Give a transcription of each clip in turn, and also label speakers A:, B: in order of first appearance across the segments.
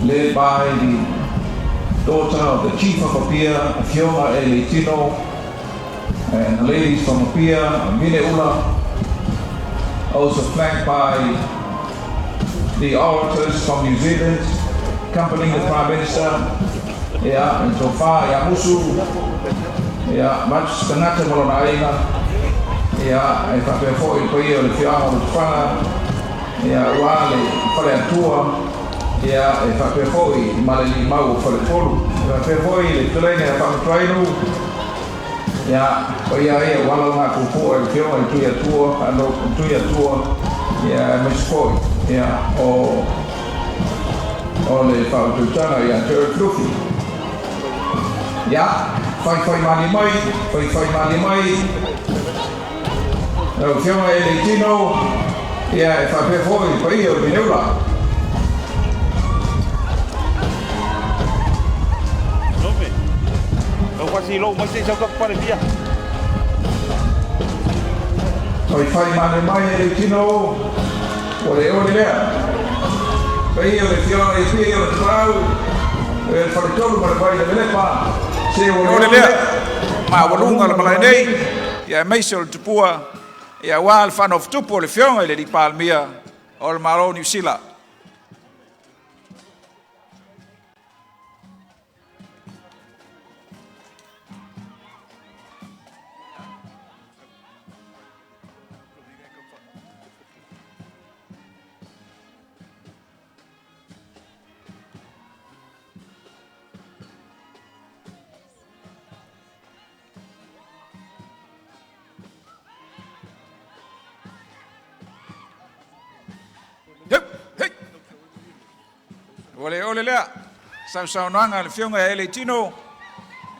A: Led by the daughter of the Chief of Apia, Afioga Ele Tino, and the ladies from Apia, Vineula, also flanked by the orators from New Zealand, accompanying the Prime Minister, ia, and Tofa, ia Musu, ia, Mats Tangata ma lona aiga, ia, e faapea foi le paia o le afioaga o Lotofaga, ia, aua le Faleatua, ia, e faapea foi i Malelimau o Falepolu, e faapea foi le fetalaiga ia Faamatuainu, ia, paia ia ua ala ona puupuu e le Afioga i le Tuiatua, ano Tuiatua, ia, aemaise foi, ia, o le faautautaga ia te oe Lufi. Ia, faifai malie mai, faifai malie mai. Lau Afioga e le Tino, ia, e faapea foi le paia o le Vineula.
B: Nome. Au fasi lo mai se sau ka pare fia.
A: Faifai malie mai e le Tino, o le ole lea. Paia o le Afioga i Pia o le Tapaau, e le Faletolu ma le Vai le Velepa, se ua le
C: Ole lea, maualuga le malae nei, ia aemaise o le tupua, ia aua le faanofotupu o le Afioga i le alii Palemia o le Malo o Niu Sila. Hei, hei. Ua le ole lea, sausaunoaga a le Afioga ia Ele Tino,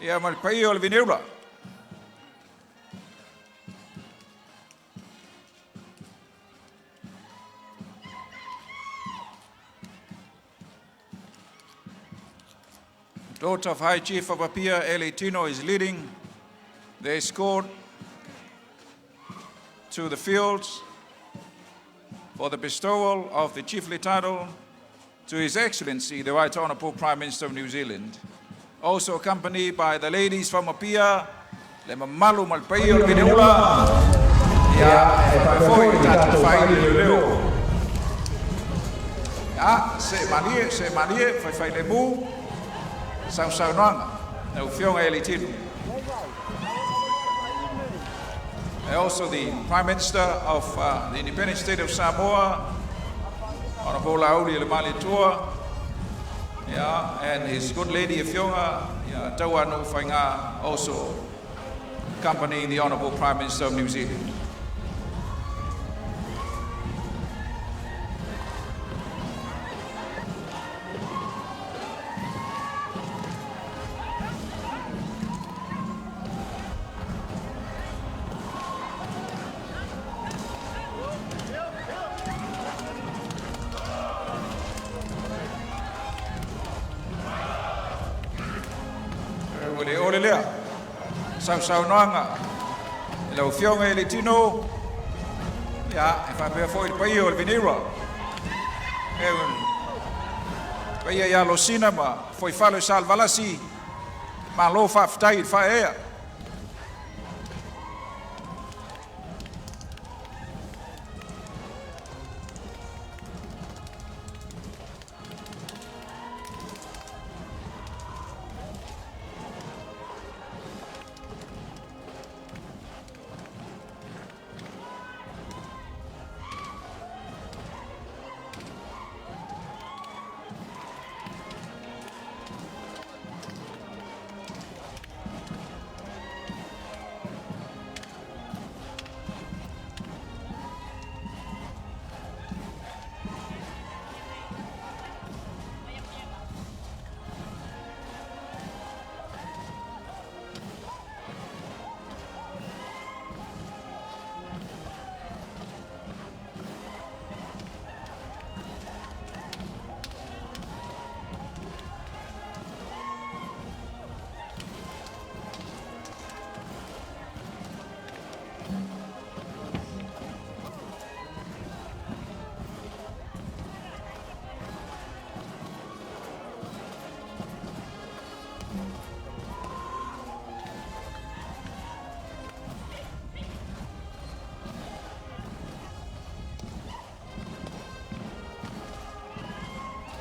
C: ia ma le paia o le Vineula. Daughter of High Chief of Apia, Ele Tino, is leading the escort to the fields for the bestowal of the chiefly title to His Excellency, the Right Honourable Prime Minister of New Zealand. Also accompanied by the ladies from Apia, le mamalu ma le paia o le Vineula, ia,
A: e
C: e
A: faapea
C: faapea
A: foi
C: foi
A: i
C: i
A: tatou
C: tatou
A: faaili
C: faaili
A: leoleo.
C: leoleo. Ia, se malie, faifai le mu, sausaunoaga, lau Afioga e le Tino. And also the Prime Minister of the Independent State of Samoa, Honorable Laaulialemalietoa, yeah, and his good lady Afioga, yeah, Tauanu'u Faiga, also accompanying the Honorable Prime Minister of New Zealand. Ua le ole lea, sausaunoaga, i lau Afioga i le Tino, ia, e faapea foi le paia o le Vineula. E, paia ia Losina ma Fuaifale o Salevalasi, malo faafetai i le faaeaea.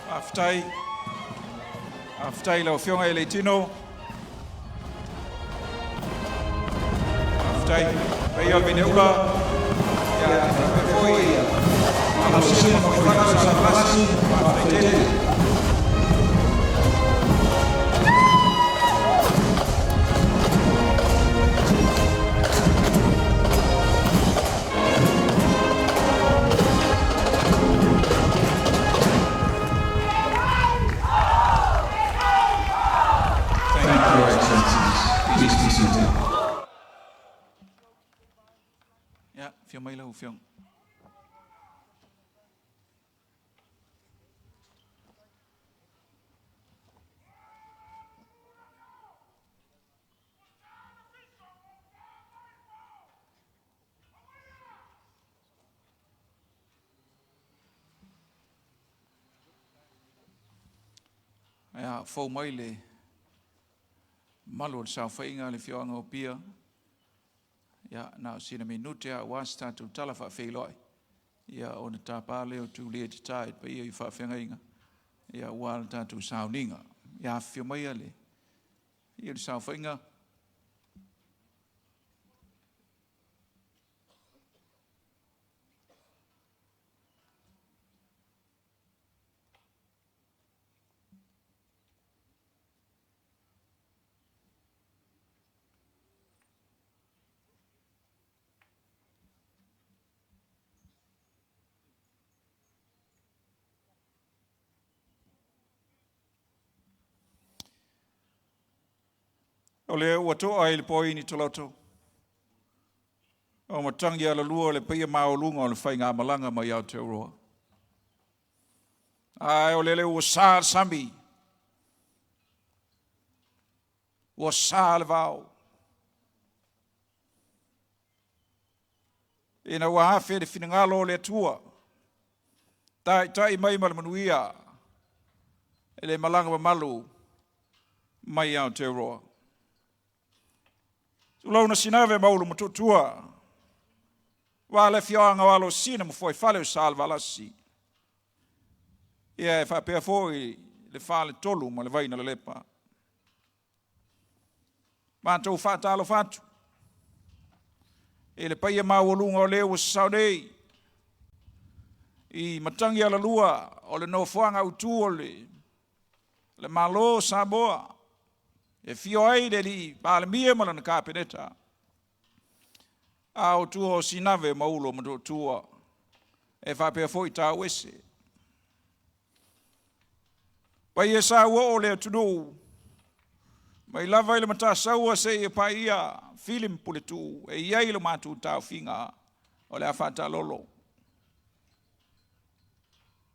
C: Faafetai. Faafetai i lau Afioga i le Tino. Faafetai. Paia o le Vineula. Ia, faapea foi Alosina ma Moifana o Savalasi. Faafetai tele.
A: Thank you, Your Excellencies. Please be seated.
C: Ia, afio mai lau Afioga. Ia, fou mai le malu o le saofaiga a le afioaga o Apia. Ia, na o sina minute lava aua se tatou tala faafeiloai. Ia, ona tapa lea o Tulia Tata i le paia i faafeagaiga, ia, aua le tatou sauniga. Ia, afifio mai le paia i le saofaiga. O lea ua to'a i le poini toloto, o matangi alalua le paia maualuga o le faigamalaga mai Aotearoa. Ae o lele ua sa le sami, ua sa le vao, ina ua afe le finagalo o le Atua, taitai mai ma le manuia e le malaga mamalu mai Aotearoa. Tulauna Sinave ma Ulu Matuatua, ua le afioaga o alo Sina ma Fuaifale o Salevalasi. Ia e faapea foi le faletolu ma le vaina lalepa. Matou faatalofa atu i le paia maualuga o le ua sasao nei i matagi alalua o le nofoaga autu o le Malo o Samoa, e afio ai le alii Palemia ma lana Kapeneta, a o tua o Sinave ma Ulo Matuatua, e faapea foi Tauese. Paia sa ua o le atunuu, mai lava i le Matasaua seia paia Fili ma Puletuu, e i ai lo matou taofiga o le a faataalolo.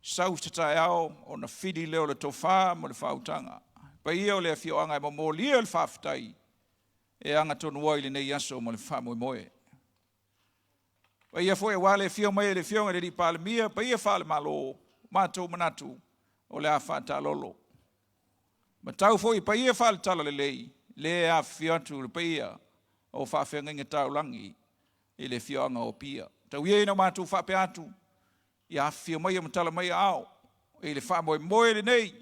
C: Sau se taeao ona fili lea o le tofa ma le faautaga. Paia o le afioaga e momolia le faafetai e agatonu ai lenei aso ma le faamoemoe. Paia foi aua le afio mai e le Afioga i le Palemia, paia faale-Malo, matou manatu o le a faataalolo. Matau foi i paia faale-Tala Lelei, le afifio atu le paia o faafeagaiga taulagi i le afioaga o Apia. Tau ia ina matou faapea atu, ia afifio mai ma tala mai ao i le faamoemoe lenei,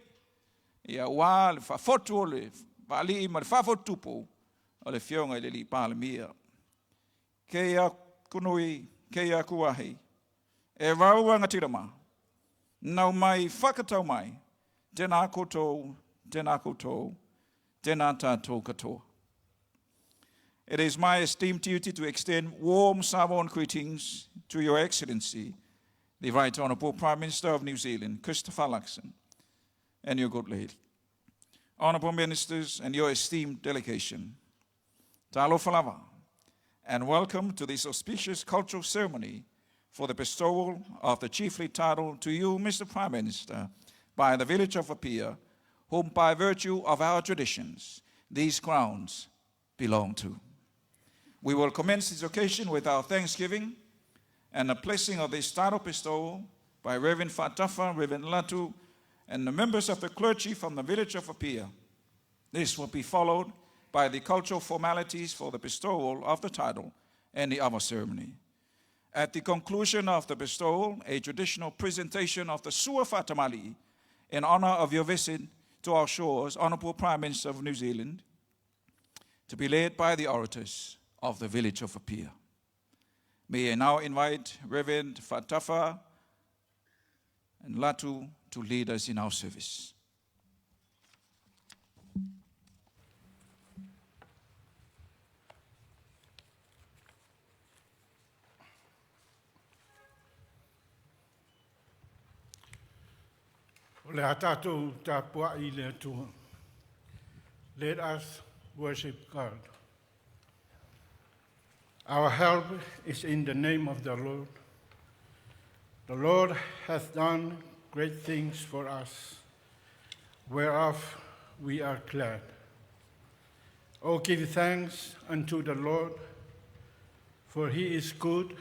C: ia aua le faafotu o le faalii ma le faafotutupu o le Afioga i le alii Palemia. Keia kunui, keia kuahi, e rau rangatira ma, nau mai whakatau mai, tēnā koutou, tēnā koutou, tēnā tātou katoa. It is my esteemed duty to extend warm Samoan greetings to Your Excellency, the Right Honourable Prime Minister of New Zealand, Christopher Luxon, and your good lady. Honourable Ministers and your esteemed delegation, Talofa lava, and welcome to this auspicious cultural ceremony for the bestowal of the chiefly title to you, Mr. Prime Minister, by the village of Apia, whom by virtue of our traditions, these crowns belong to. We will commence this occasion with our thanksgiving and a blessing of this title bestowal by Reverend Fatafa, Reverend Latu, and the members of the clergy from the village of Apia. This will be followed by the cultural formalities for the bestowal of the title and the other ceremony. At the conclusion of the bestowal, a traditional presentation of the Sua Fatamali
A: in honor of your visit to our shores, Honorable Prime Minister of New Zealand, to be led by the orators of the village of Apia. May I now invite Reverend Fatafa and Latu to lead us in our service.
D: O le a tatou tapuai i le Atua. Let us worship God. Our help is in the name of the Lord. The Lord hath done great things for us, whereof we are glad. O give thanks unto the Lord, for he is good,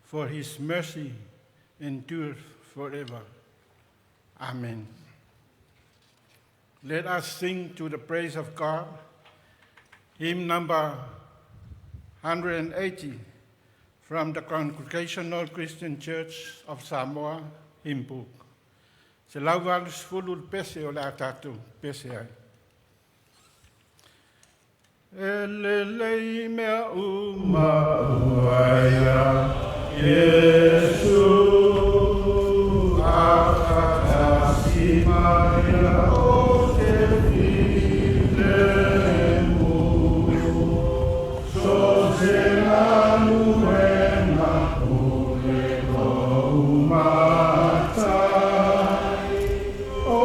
D: for his mercy endureth forever. Amen. Let us sing to the praise of God, hymn number 180 from the Congregational Christian Church of Samoa hymn book. 180 le pese o le a tatou pese ai. E lelei mea uma ua ia Iesu afatasi maila o te filemu. So se galuega o le lou matai, o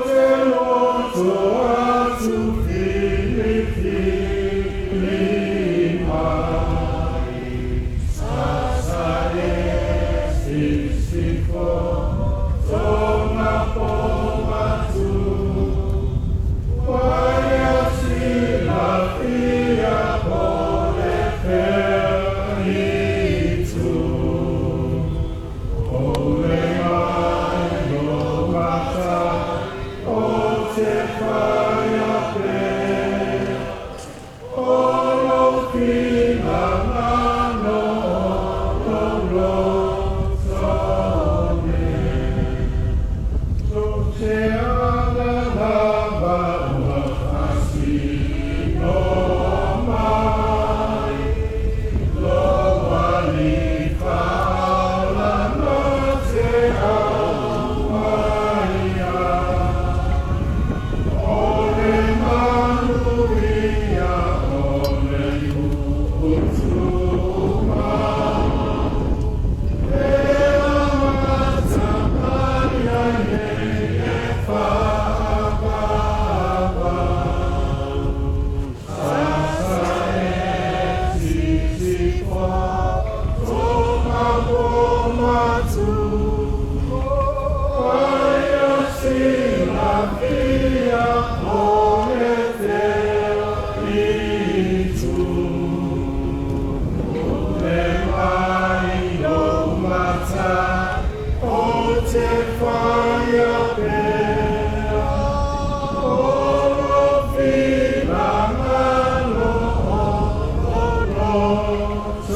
D: te loto atu filifili mai. Sasa e sisifo tonga po matu, ua ia silafia po le fea itu. O le mai lo mata o te whaia pea, o lo finagalo o lo loto ne. So te ala lava ua faasino mai, lo alii faaola na te aumaia. O le manuia o le nuu tumau, e amata mai ai nei e faavavau. Sasa e sisifo tonga po matu, ua ia silafia po le fea itu. O le mai lou mata o te whaia pea, o lo finagalo o lo loto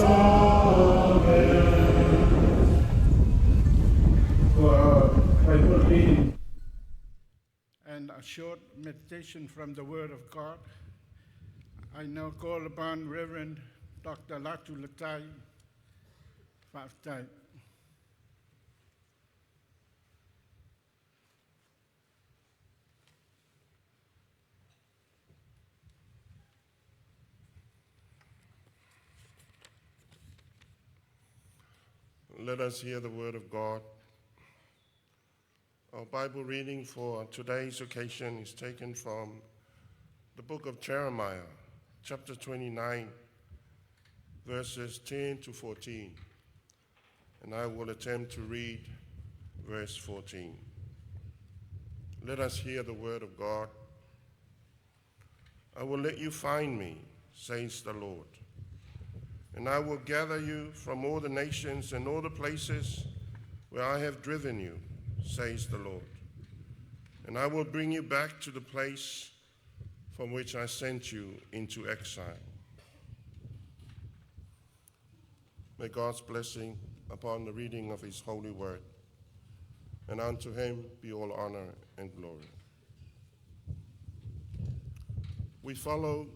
D: ne. For our Bible reading and a short meditation from the Word of God, I now call upon Reverend Dr. Latu Latai. Faafetai.
E: Let us hear the word of God. Our Bible reading for today's occasion is taken from the book of Jeremiah, chapter 29, verses 10 to 14. And I will attempt to read verse 14. Let us hear the word of God. I will let you find me, says the Lord, and I will gather you from all the nations and all the places where I have driven you, says the Lord. And I will bring you back to the place from which I sent you into exile. May God's blessing upon the reading of His holy word. And unto him be all honor and glory. We follow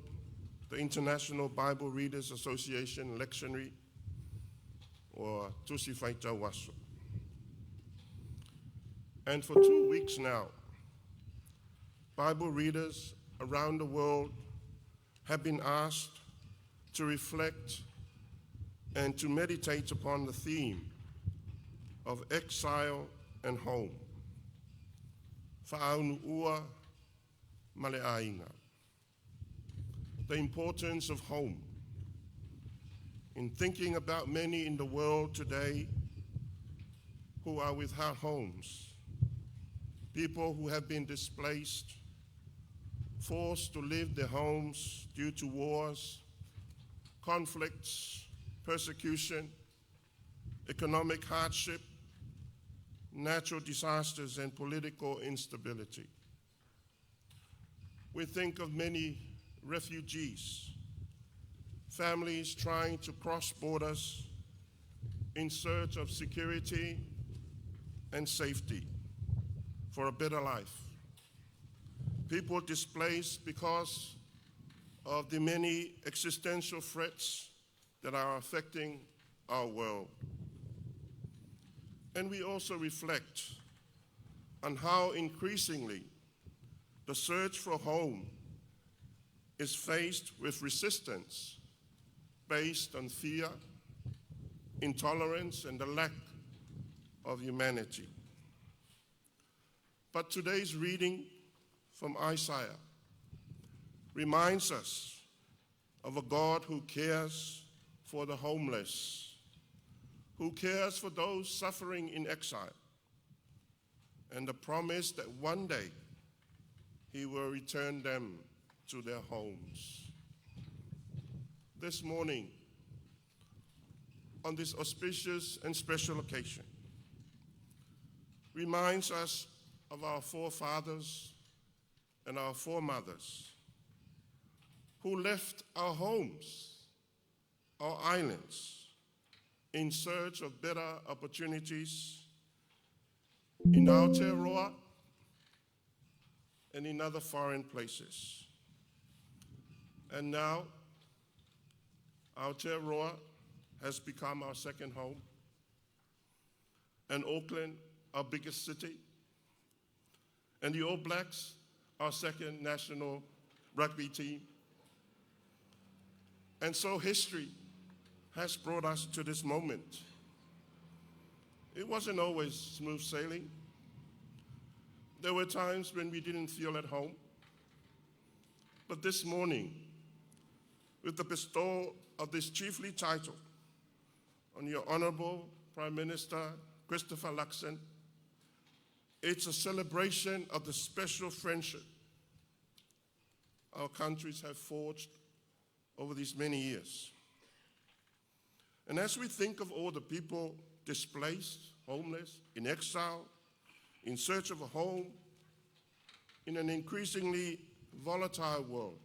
E: the International Bible Readers Association lectionary, or Tusi Faitau Aso. And for 2 weeks now, Bible readers around the world have been asked to reflect and to meditate upon the theme of exile and home. Fa'aunu'ua ma le aiga. The importance of home. In thinking about many in the world today who are without homes, people who have been displaced, forced to leave their homes due to wars, conflicts, persecution, economic hardship, natural disasters, and political instability. We think of many refugees, families trying to cross borders in search of security and safety for a better life. People displaced because of the many existential threats that are affecting our world. And we also reflect on how increasingly the search for home is faced with resistance based on fear, intolerance, and the lack of humanity. But today's reading from Isaiah reminds us of a God who cares for the homeless, who cares for those suffering in exile, and the promise that one day he will return them to their homes. This morning, on this auspicious and special occasion, reminds us of our forefathers and our foremothers who left our homes, our islands, in search of better opportunities in Aotearoa and in other foreign places. And now, Aotearoa has become our second home, and Auckland, our biggest city, and the All Blacks, our second national rugby team. And so history has brought us to this moment. It wasn't always smooth sailing. There were times when we didn't feel at home. But this morning, with the bestowal of this chiefly title on your Honorable Prime Minister Christopher Luxon, it's a celebration of the special friendship our countries have forged over these many years. And as we think of all the people displaced, homeless, in exile, in search of a home, in an increasingly volatile world,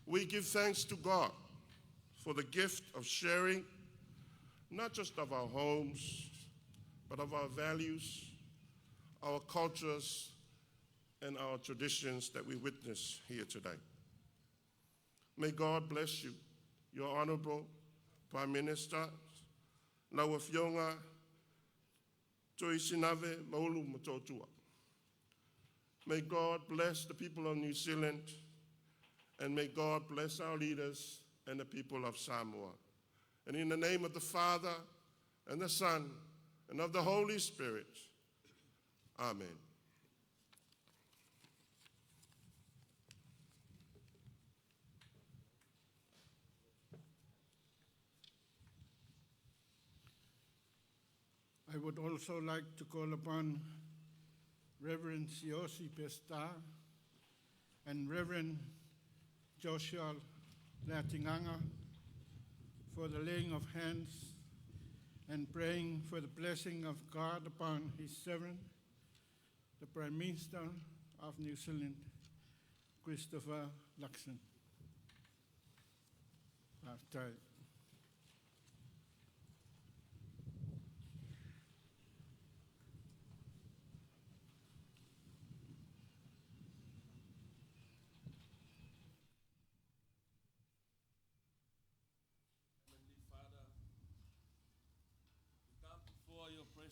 E: we give thanks to God for the gift of sharing, not just of our homes, but of our values, our cultures, and our traditions that we witness here today. May God bless you, your Honorable Prime Minister, lau Afioga Tui Sinave Maulu Motootua. May God bless the people of New Zealand, and may God bless our leaders and the people of Samoa. And in the name of the Father, and the Son, and of the Holy Spirit, Amen.
D: I would also like to call upon Reverend Siosi Pesta and Reverend Joshua Latinganga for the laying of hands and praying for the blessing of God upon his servant, the Prime Minister of New Zealand, Christopher Luxon. After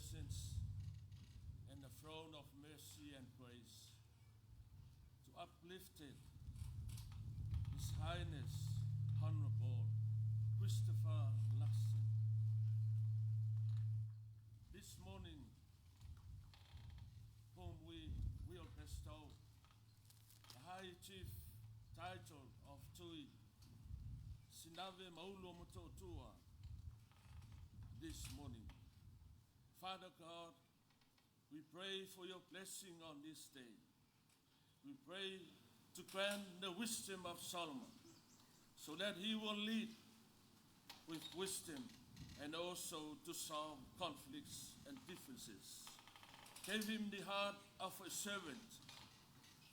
F: presence and the throne of mercy and grace to uplift it, His Highness Honorable Christopher Luxon. This morning, whom we will bestow the High Chief title of Tui Sinave Maulu Motootua this morning. Father God, we pray for your blessing on this day. We pray to grant the wisdom of Solomon so that he will lead with wisdom and also to solve conflicts and differences. Give him the heart of a servant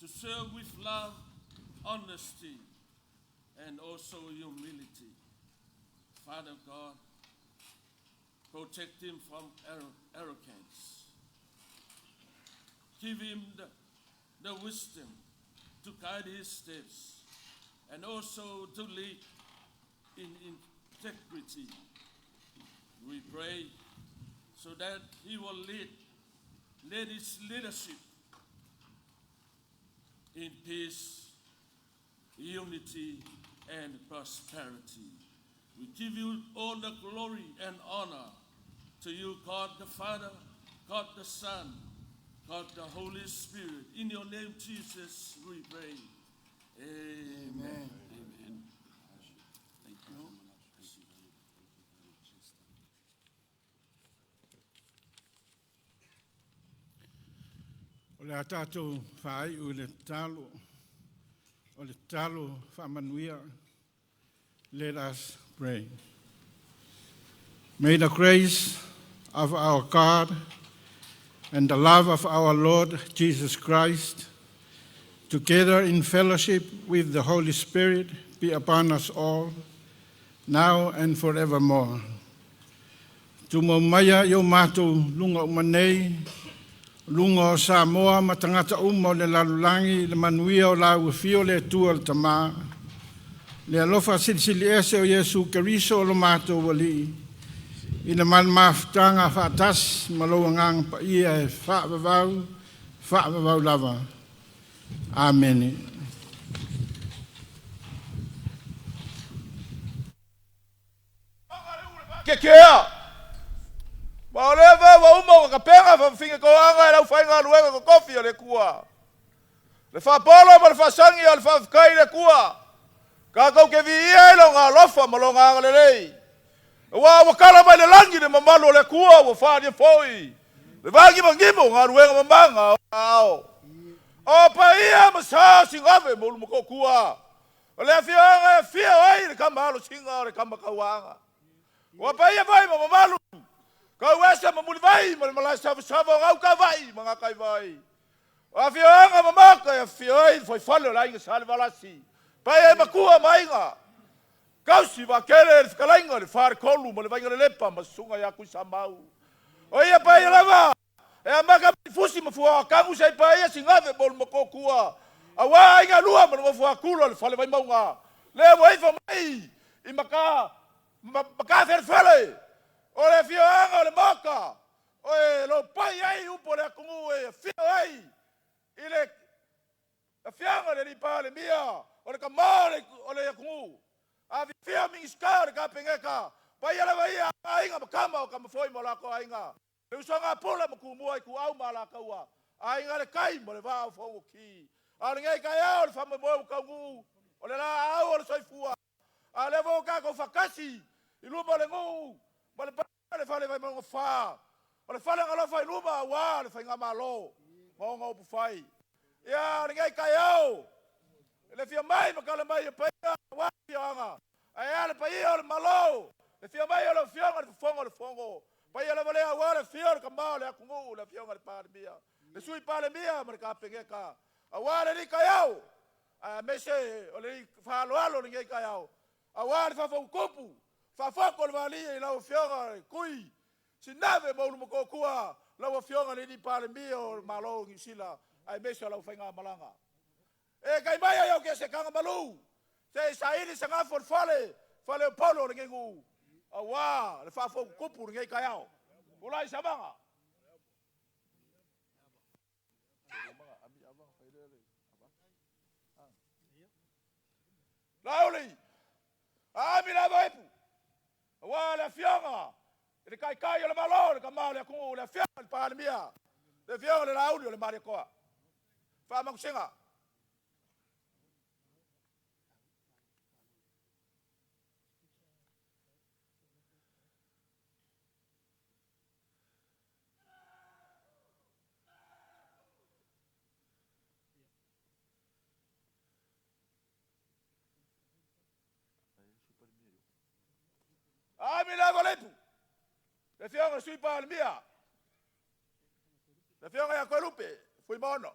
F: to serve with love, honesty, and also humility. Father God, protect him from arrogance. Give him the wisdom to guide his steps and also to lead in integrity. We pray so that he will lead his leadership in peace, unity, and prosperity. We give you all the glory and honor to you, God the Father, God the Son, God the Holy Spirit. In your name, Jesus, we pray. Amen. Amen. Thank you.
D: O le a tātou whaai le talo, o le talo whaamanuia. Let us pray. May the grace of our God and the love of our Lord Jesus Christ, together in fellowship with the Holy Spirit, be upon us all, now and forevermore. Tumau maia i o matou luga uma nei, luga o Samoa ma tagata uma o le lalolagi le manuia o lau afio le Atua le Tamā. Le alofa silisili ese o Iesu Keriso o lo matou Alii. I le mafutaga faatasi ma lou Agaga Paia e faavavau, faavavau lava. Amene.
G: Ke kea. Ma o lea fa ua uma o kapega fa finga ko anga e lau whainga luenga ko kofi o le kua. Le whapolo ma le whasangi o le whawhikai le kua. Ka kau ke vi ia e lo ngā lofa ma lo ngā lelei. Ua wakala mai le langi le mamalu o le kua ua whaania foi. Le vangi mangimo ngā ruenga mamanga o ao. O pa ia ma sa singave mo lumako kua. O le afioanga e fia ai le kama alo singa o le kama kauanga. Ua pa ia vai ma mamalu. Kau esa ma muli vai ma le malai savu savu ngau ka vai ma ngā kai vai. O afioanga mamaka e afio ai foi fale o lainga sale valasi. Pai e makua mainga. Kausi wa kele le whakalainga le whare kolu ma le vainga le lepa ma sunga ia kui sa mau. O ia pai lava. E a maka fusi ma fua kangu sei pai ia singave bol ma kokua. A wa inga lua ma le fua kula le fale vai maunga. Le wa ifa mai i maka maka ferfele. O le fioanga o le maka. O e lo pai ai upo le akungu e fio ai. I le fianga le lipa le mia. O le kama o le akungu. A fia mingiska o le kapengeka. Pai ala vai a ainga makama o kamafoi mo la ko ainga. Le usanga pula makumua i ku au ma la kaua. Ainga le kai mo le vao fongo ki. A le ngai kai au le fama mo kaungu. O le la au o le soifua. A le vo ka ko fakasi. I luma le ngu. Ma le pa le fale vai mo fa. O le fale ngalofa i luma wa le fainga malo. Ma o ngau pufai. Ia le ngai kai au. Le fia mai makala mai e pai wa fia Ai ale pai o le malo. Le fia mai o le fionga le fongo le fongo. Pai le vale a wa le fia le kama le akungu le fionga le palemia. Le sui palemia ma le kapengeka. A wa le ni kai au. A mese o le whalo alo le ngai kai au. A wa le whawhau kupu. Whawhako le wali i lau fionga le kui. Sinave maulu makokua. Lau fionga le ni palemia o malo ngi sila. Ai mese o lau whainga malanga. E kai mai ai au ke se kanga malu. Se saili sa ngafo le fale. Fale o polo le ngengu. A wa le whawhau kupu le ngai kai au. Ulai samanga. Lauli, ami lava ipu. Aua le afioga i le Taitai o le Malo, le Tama o le atunuu, le Afioga i le Palemia, le Afioga i le Lauli o le Malietoa. Faamanusiga. Ami lava le ipu, le Afioga i le Sui Palemia, le Afioga ia Toelupe Fuimaono.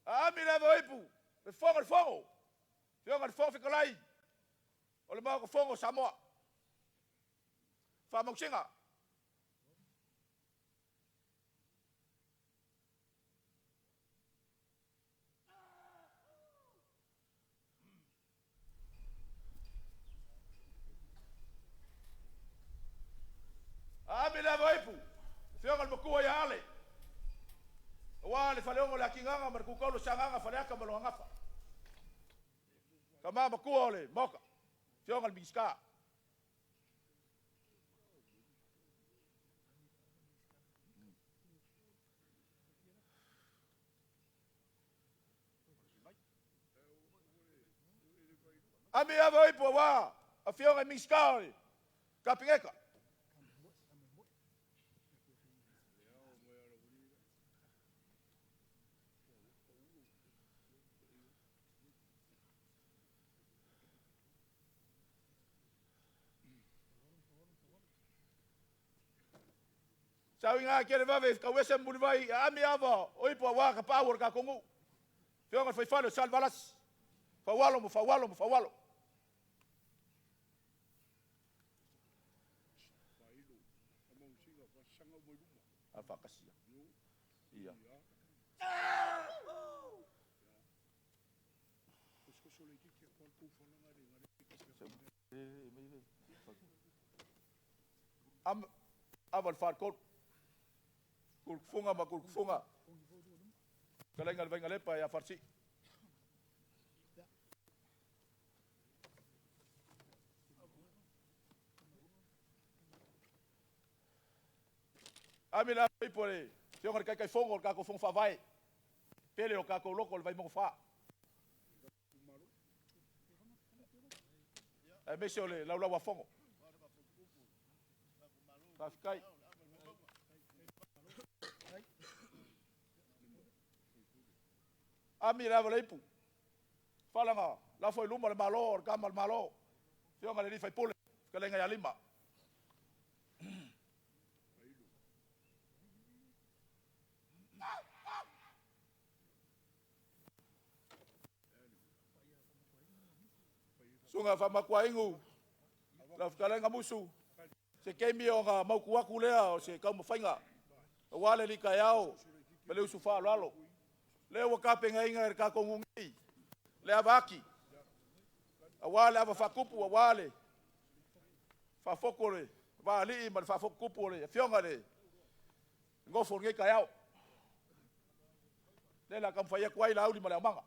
G: Ami lava o ipu, le Fofoga o le Fono, Afioga i le Fofoga Fetalai o le Maota Fono o Samoa. Faamausiga. Ami le ava o ipu, Afioga i le Matua ia Ale, aua le Faleono o le Atinaga ma le Tutaulu o Sagaga, Faleata ma lona gafa. Tama matua o le Maota, Afioga i le Minisita. Ami ava o ipu aua Afioga i Minisita o le Kapeneta. Sau ina televave tauese ma Mulivai, ami ava o ipu aua tapaau o le tatou nuu. Afioga i le Faifale o Salevalasi, Faualo ma Faualo ma Faualo. A faakasia. Ia. Ava le faletolu. Kulukufuga ma Kulukufuga. Fetalaiga le Vainalepa ia Falasii. Ami le ava ipu o le Afioga i le Taitaifono o le tatou Fono Faavae, pele o tatou loto o le Vaimauga 4. Aemaise o le laulau a Fono. Faafetai. Ami le ava le ipu. Falaga lafo i luma le Malo o le Tama o le Malo. Afioga i le alii faipule, fetalaiga ia Lima. Susuga Faamakuainu, lau fetalaiga Musu, se taimi ona mautu atu lea o se taumafaiga aua le alii taeao ma le usu faaaloalo. Lea ua tapenaina e le tatou nuu nei le ava ati, aua le ava faatupu, aua le faafotu o le vaalii ma le faafotutupu o le afioga i le nofo o lenei taeao. Lea o le a taumafai atu ai Laauli ma le aumaga.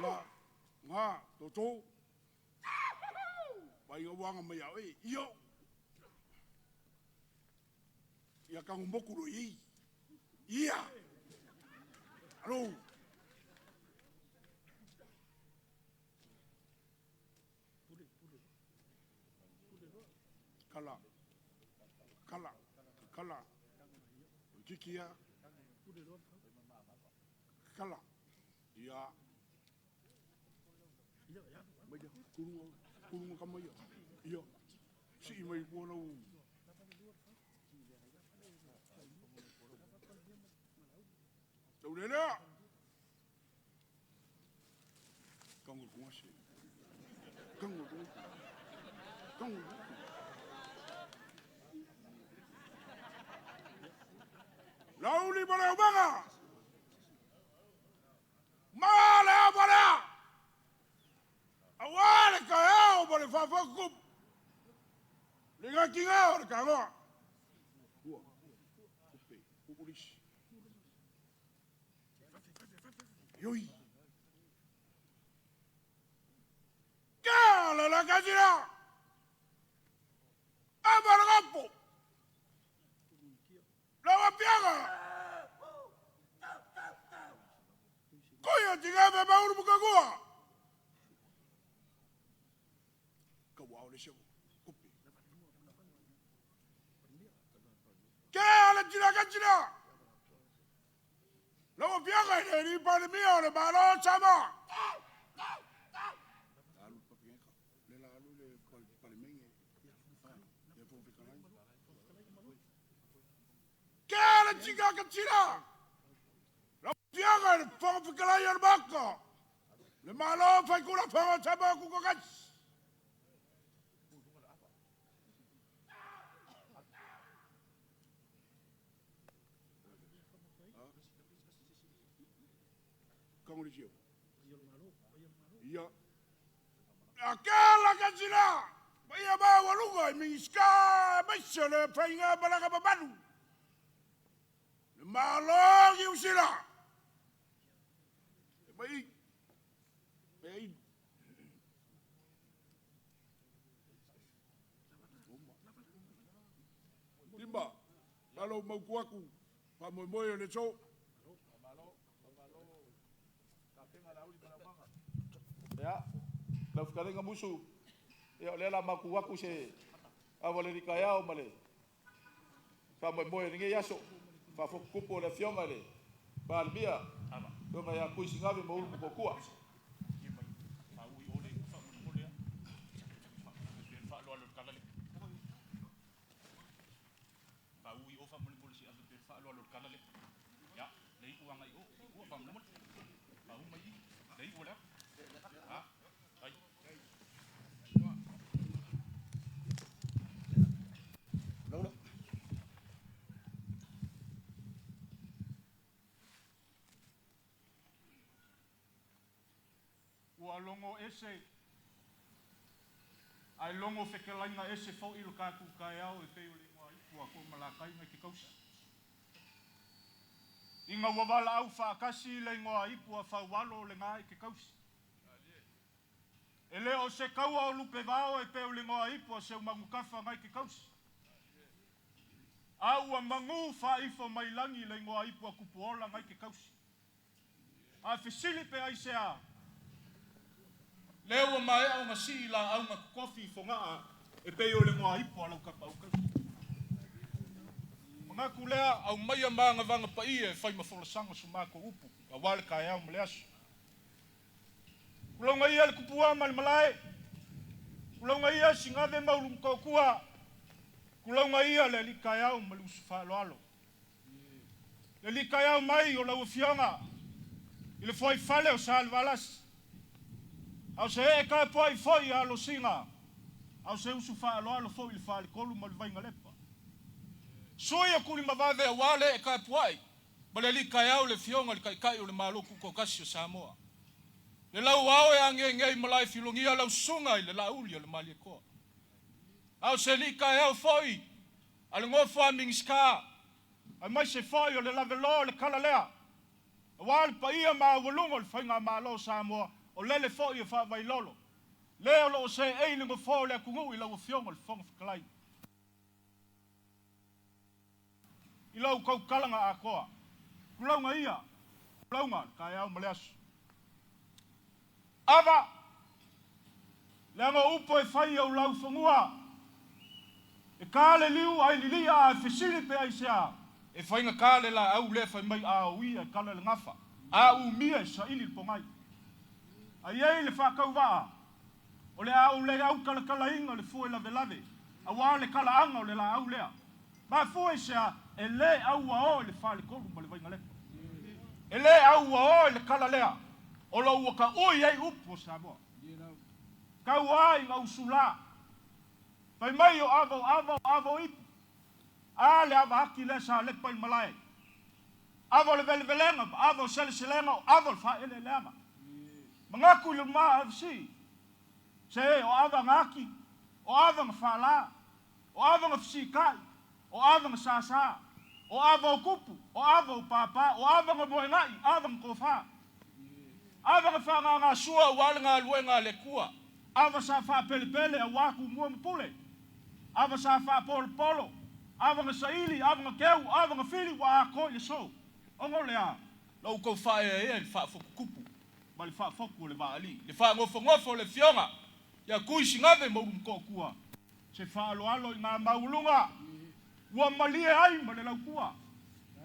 D: La, ngā, tōtō. Vai ngā wanga mai au e, io. Ia kangu moku ro i. Ia. Alo. Kala. Kala. Kala. Kikia. Kala. Ia. Mai ia. Kurunga. Kurunga kama ia. Ia. Sii mai kuona u. Tau lelea. Kango kunga se. Kango kunga. Kango kunga. Lauli mo le umaga. Ma le a lea. Aua le kaeao ma le faafakukupu. Le gakiga o le kagoa. Ua. Upe. Uulisi. Yoi. Ka la la kasira. Amaragapo. La wapiaga. Koia tiga me mauru mukakua. Ka wao le sevo. Kupe. Ke ala tira ka tira. La wapiaga i le ni palemia o le malo sama. Alu papingeka. Le la alu le palemenge. Le fofekalai. Ke ala tira ka tira. La wapiaga i le fofekalai o le maka. Le malo whaikura whanga sama kukakasi. Kangolizio. Ia. Akela kasira. Ia ba waluga i mingiska maise le painga balaka babalu. Le malo ki usira. E mai. Mai. Timba. Malo maukuaku. Pa moe moe le tso.
G: Ia, lau fetalaiga musu, ia o lea la maku aku se ava le likaeao ma le faamoemoe o lenei aso, faafotutupu o le afioga i le Palemia, afioga ia Kui Sigave ma Ulu Motootua.
H: Ua logo ese ae logo fekelaiga ese foʻi lo tatou taeao e pei o le igoa ipu a koʻu malakaiga i ke kausi. Ina ua valaau faatasi le igoa ipu a faualo o legā i ke kausi. E le o se kaua o lupevao e pei o le igoa ipu a Seumagutafa ngai ke kausi. A ua magū faaifo mai lagi le igoa ipu a Kupuola ngai ke kausi. A fesili pe aisea lea ua maea ona sii laauga totofi i Fogaa e pei o le igoa ipu a lau tapaau kausi. Manatu lea aumaia ma agavaga paia e fai ma folasaga o so matou upu auā le taeao ma le aso. Tulauga ia le tupua ma le malae, tulauga ia Sigave ma Ulumotootua, tulauga ia le alii taeao ma le uso faaaloalo. Le alii taeao mai o lau afioga i le fuaifale o Salevalasi, a o se ee tapuai foi a Alosina, a o se usu faaaloalo foi i le faletolu ma le Vainalepa. Sui o Tulimavave auā le ee tapuai ma le alii taeao le afioga i le Taitai o le Malo Tutoatasi o Samoa. Le lau ao e ageagea i malae filogia lau susuga i le Laauli o le Malietoa.
G: A o se alii taeao foi a le nofo a Minisita, aemaise foi o le laveloa o le kala lea, aua le paia maualuga o le Faigamalo o Samoa, o lele foi e faavailolo, le o lo o seei le nofoa o le atunuu i lau Afioga i le Fofoga Fetalai. I lau tautalaga atoa, tulauga ia, tulauga le taeao ma le aso. Ava, leaga o upu e fai i ou laufanua, e ta le liu ae lilia ae fesili pe aisea, e faigata le laau lea fai mai a uia e kala le gafa, a umia e saili le pogai. A i ai le faatauvaa, o le a ou le autalatalaina le fue lavelave, aua le talaaga o le laau lea. Mafua i se a? E le auaoa i le faletolu ma le vaigalepa. E le auaoa i le kala lea o lo ua taui ai upu o Samoa. Tau a ina usulā. Fai mai o ava o ava o ava o ipu. A le ava ati lea sa lepa i le malae. Ava o le velevelega ma ava o seleselega o ava o le faaeleeleaga. Manatu i le ma avesii. Se o ava na ati, o ava na faalā, o ava na fesikai, o ava na sāsā, o ava o tupu, o ava o pāpā, o ava na moegaʻi, ava na tofā. Ava na faaagagasua auā le galuega a le Atua. Ava sa faapelepele auā Tumua ma Pule. Ava sa faapolopolo, ava na saili, ava na keu, ava na fili ua atoa i le aso. Ona o le a? La outou faaeaea i le faafotutupu ma le faafotu o le vaalii, le faanofonofo o le Afioga ia Tuisigave ma Ulumotootua, se faaaloalo i ngā maualuga ua malie ai ma le lautua,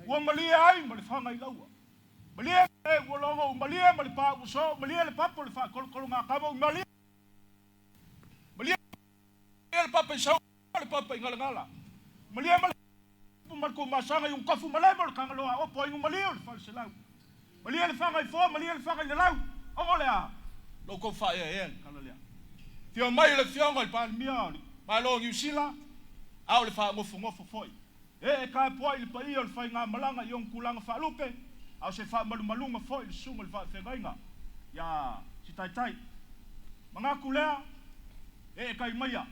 G: ua malie ai ma le fagailaua, malie ma le ua logo, malie ma le pā ua soo, malie le papo le faakolokolo malie, malie le papa i sau le papa i galagala, malie ma le ma le tumasaga i ukafu malema o le kagaloa opo ai malie o le faleselau, malie le fagaifoa, malie le fagailelau, ona o le a? La outou faaeaea le kala lea. Fia mai le Afioga i le Palemia o le Malo o Niu Sila, a o le faanofonofo foi. E tapuai le paia o le faigamalaga i ona tulaga faalupe, a o se faamalumaluga foi i le susuga i le faafeagaiga ia si Taitai. Manatu lea, e tai maia,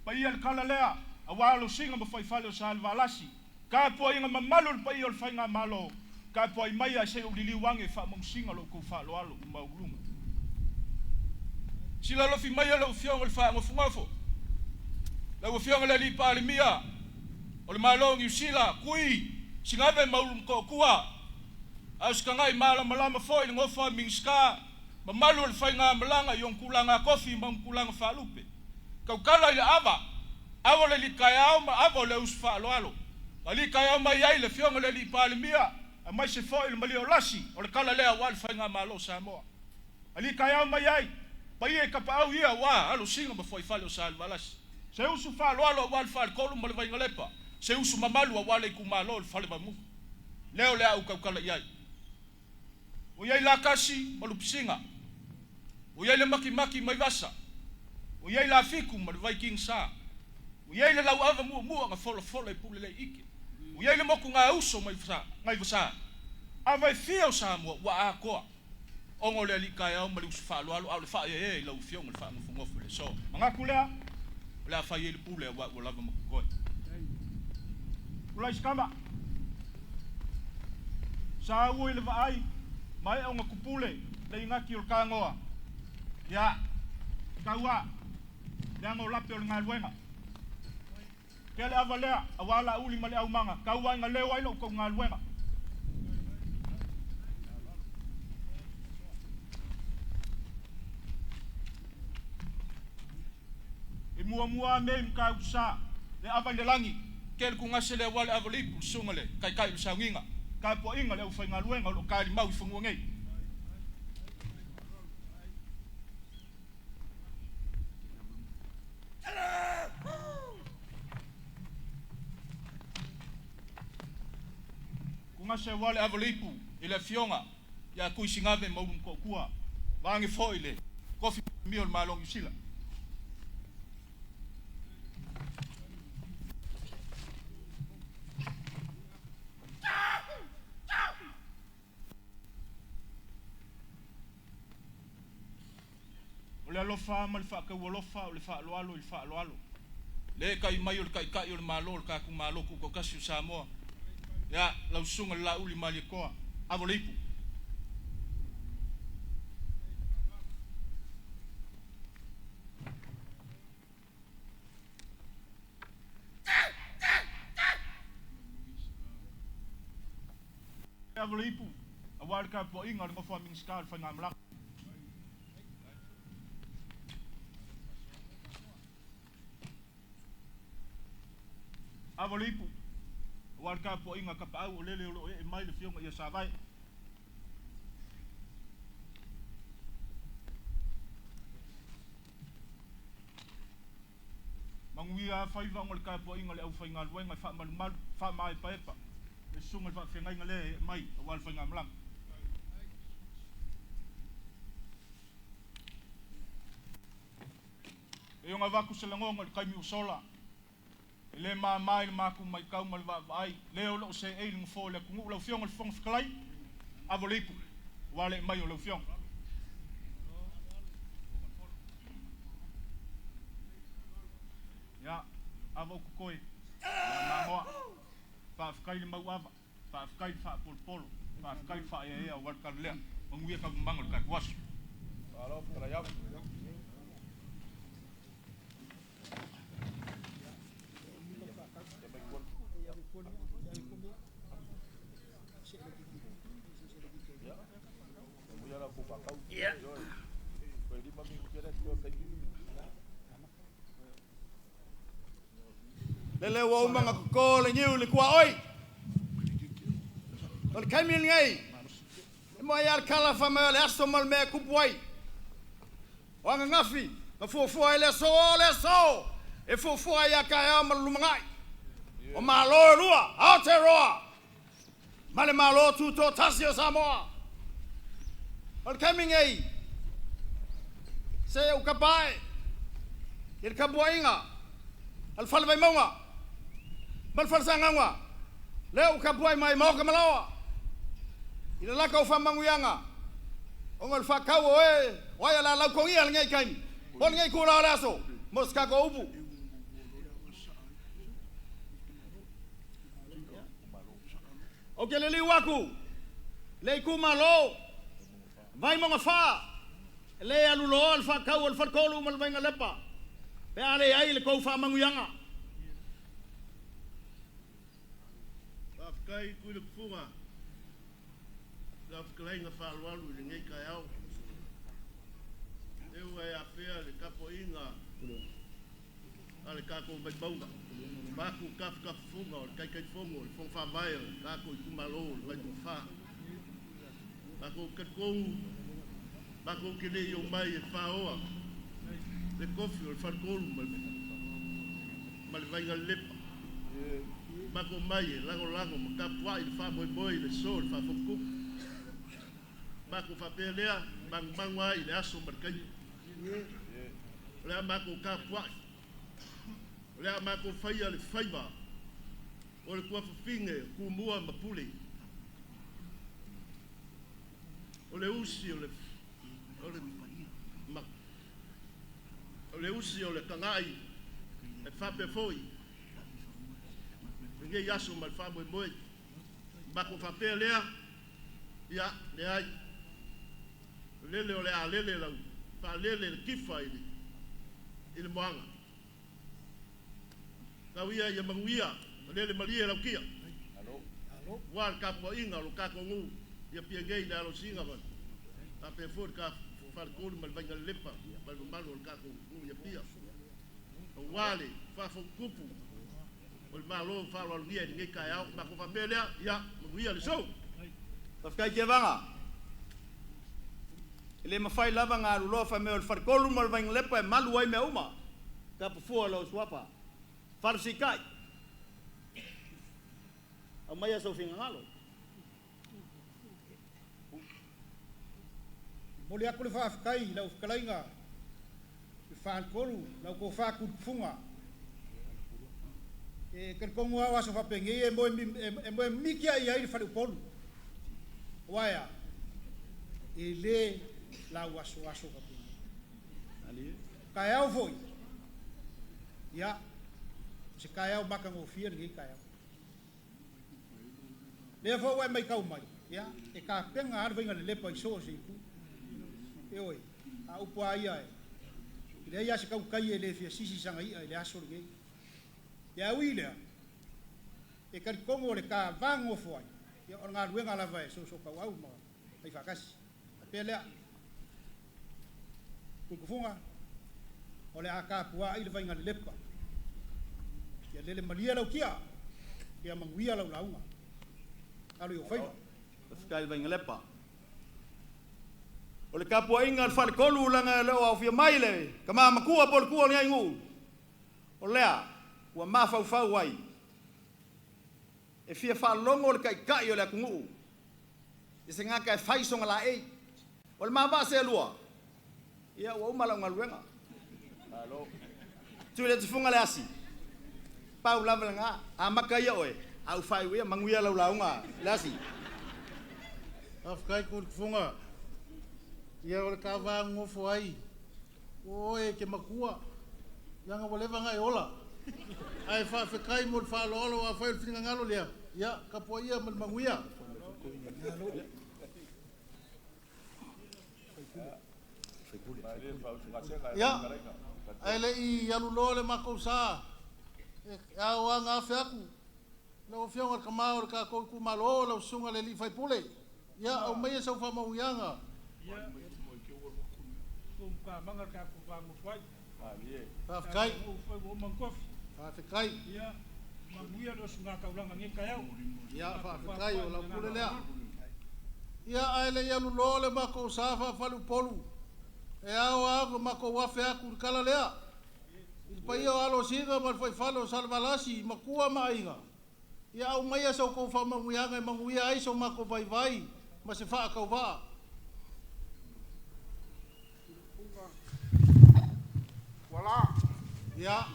G: paia le kala lea, aua losiga ma faifale o Salevalasi, tapuaiga mamalu le paia o le faigamalo, tapuai maia se i liliu age e faamausiga lo outou faaaloalo i maualuga. Silalofi maia lau Afioga i le faanofonofo, lau Afioga i le alii Palemia o le Malo o Niu Sila, Kui Sigave ma Ulumotootua, a o se tagai malamalama foi le nofo a Minisita, mamalu o le faigamalaga i ona tulaga tofi ma ona tulaga faalupe. Tautala i le ava, ava o le alii taeao ma ava o le usu faaaloalo. Alii taeao mai ai le Afioga i le alii Palemia, aemaise foi le malie o lasi o le kala lea aua le faigamalo o Samoa. Alii taeao mai ai, paia i tapaau ia aua alosiga ma fuaifale o Salevalasi. Se usu faaaloalo aua le faletolu ma le vaigalepa, se usu mamalu aua le itumalo o le fale Vaimauga. Lea o le a ou tautala i ai. Ua i ai Lakasi ma Lupisiga, ua i ai le Makimaki mai Vasa, ua i ai Lafiku ma le Vaikigisa, ua i ai le Lauava muamua na folafola i Pule le ike, ua i ai le motu gauso mai Gaivasa. Ava e fia o Samoa ua atoa, ona o le alii taeao ma le usu faaaloalo, a o le faaeaea i lau Afioga i le faanofonofo i le aso. Manatu lea, o le a fai ai le pule aua ua lava ma totoe. Tulai sikama, sa ua i le vaai, ma e ona kupule le igati o le kagoa. Ia, taua, leaga o lape o le galuega. Ke le ava lea, aua la uli ma le aumaga, taua ina leo ai lo outou galuega. E muamua me mkausa le ava i le lagi, ke le kugase le aua le ava lipu, le susuga le taitai o le saugiga, tapuaiga le aufaigaluega o lo o talimau i fanua nei. Kugase aua le ava lipu i le Afioga ia Tuisigave ma Ulumotootua, vaage foi le kofi mia o le Malo o Niu Sila. O le alofa ma le faataualofa o le faaaloalo i le faaaloalo.
F: Le kai mai o le taitai o le Malo o le tatou Malo Tutoatasi o Samoa. Ia, lau susuga i le Laauli Malietoa, avo le ipu. Avo le ipu, aua le tapuaiga a le nofo a Minisita o le Faigamalaga. Avo le ipu, aua le tapuaiga a Tapaau o lele o lo o ee mai le Afioga ia Savae. Manuia faiva ona o le tapuaiga a le aufaigaluega e faamalumalu, faamaepaepa le susuga i le faafeagaiga lea e ee mai aua le faigamalaga. E ono avatu se lagona i le taimi ua sola, e le mama i le matou matau ma le vaavaai, lea o lo o seei le nofoa o le atunuu. Lau Afioga i le Fofoga Fetalai, avo le ipu, aua le ee mai o lau Afioga. Ia, ava o totoe, ia mamoa, faafetai le mauava, faafetai le faapolopolo, faafetai le faaeaea aua le tala lea. Manuia taualumaga o le tatou aso.
G: Lele ua uma ona toto le niu i le tuaoi. O le taimi lenei, e moe ai lava le tala fai mai o le aso ma le mea e tupu ai. O ananafi na fuafua ai le aso, o le aso e fuafua ai ia taeao ma le lumanai. O Malo e lua, Aotearoa ma le Malo Tutoatasi o Samoa. O le taimi lenei, se i ou tapa ae i le tapuaiga a le Fale Vaimauga ma le Fale Sagaga, lea ua tapuai mai maota ma laoa i le lata o faamanuiaga ona o le faatau o e o ai o le a lautogia lenei taimi po o lenei itula o le aso mo se tatou upu. Ou te liliu atu i le itumalo Vaimauga 4, e le aluloa le faatau o le Faletolu ma le Vainalepa pe a leai le tou faamanuiaga.
E: Faafetai Tuiletufuga i lau fetalaiga faaaloalo i lenei taeao. E ua e afea le tapuaiga a le tatou Vaimauga, vaeatu tafatafafuga o le Taitaifono o le Fono Faavae o le tatou itumalo o le Vaimauga 4. Matou te talitonu matou te le i omai e faoa le tofi o le Faletolu ma le Vainalepa. Matou omai e lagolago ma tapuai le faamoemoe i le so o le faafotutupu. Matou faapea lea, manumanu ai i le aso ma le taimi. O le a matou tapuai, o le a matou faia le faiva o le tuafafine o Tumua ma Pule. O le usi o le, o le, ma, o le usi o le Kana'i e faapea foi lenei aso ma le faamoemoe. Matou faapea lea, ia, leai, o lele o le a lele lau faalele le tifa i le, i le moana. Tau ia ia manuia, lele malie lau kia. Ua le tapuaiga o lo tatou nuu ia pia nei le alosiga ma faapea foi le Faletolu ma le Vainalelepa ma le mamalu o le tatou nuu ia Apia. Aua le faafotutupu o le Malo faaaloalogia i lenei taeao. Matou faapea lea, ia manuia le sou.
G: Faafetai Tevaga. E le mafai lava ona aluloa fai mai o le Faletolu ma le Vainalepa e malu ai mea uma. Tapafua lou suafa. Falesitai. Aumaia sou finagalo.
D: Momoli atu le faafetai i lau fetalaiga i le Faletolu, lau tofa Tuiletufuga. E talitonu lava o aso faapenei e moe mimiti lava i ai le faleupolu. Aua e a? E le lauasoaso faapenei. Taeao foi, ia,
I: O se kaeao matagofie lenei taeao. Lea foi ua e maitau mai, ia, e tapena lava le faiga lelepa i so o se itu. Ioe, a upu lava ia, e leai lava se tautai e le fia sisi sana i'a i le aso lenei. Ia ae ui i lea, e talitonu o le ta va nonofo ai, ia o le galuega lava e soosootaua ma fai faatasi. Faapea lea, Tuiletufuga, o le a tapuai le faiga lelepa. Ia lele malie lau tia, ia manuia lau lauga. Alo i ou faiva.
G: Faafetai le Vainalepa. O le tapuaiga a le Faletolu leaga e le o aofia mai le tama matua po o le tua o lenei nuu, o lea ua mafaufau ai e fia faalogo le Taitai o le atunuu i se gata e fai sona laei. O le ma vaa seelua, ia ua uma lau galuega. Tuiletufuga Leasi, pau lava lena, amata ia oe, ae ou faaiu ia, manuia lau lauga Leasi.
D: Faafetai Tuiletufuga, ia o le ta va nonofo ai, o oe e te matua, leaga ua leva ona e ola. Ae faafetai mo le faaaloalo, afai o le finagalo lea, ia tapuaia ma le manuia. Ia, ae le i aluloa le matou sa, e ao lava ona afe atu lau Afioga i le Tama o le tatou itumalo, lau Susuga i le sui usufono, ia aumaia sau faamanuiaga.
H: Ia,
D: Faafetai. Faafetai. Ia, faafetai o lau pule lea. Ia, ae le i aluloa le matou sa faa-faleupolu, e ao lava ona matou afe atu i le tala lea, i le paia o alo o Siga ma le fuaifale o Salevalasi, Matua ma Aiga, ia aumaia sa outou faamanuiaga e manuia ai so matou vaivai ma se faatauvaa.
C: Ua
D: Ia.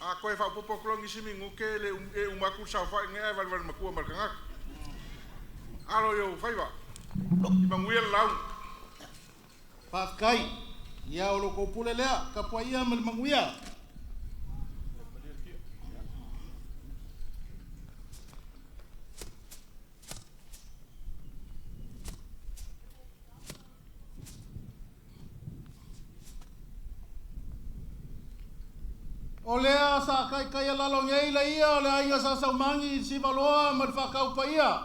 C: A toe faaopoopo atu loa nisi minute e le e uma atu le saofai lenei ae valevale matua ma le tagata. Alo i ou faiva. Ia manuia le lauga.
D: Faafetai. Ia o lo outou pule lea, tapuaia ma le manuia. O lea sa taitaialalo nei le ia o le aiga Sa Saumagi i le Sivaloa ma le Faataupaia,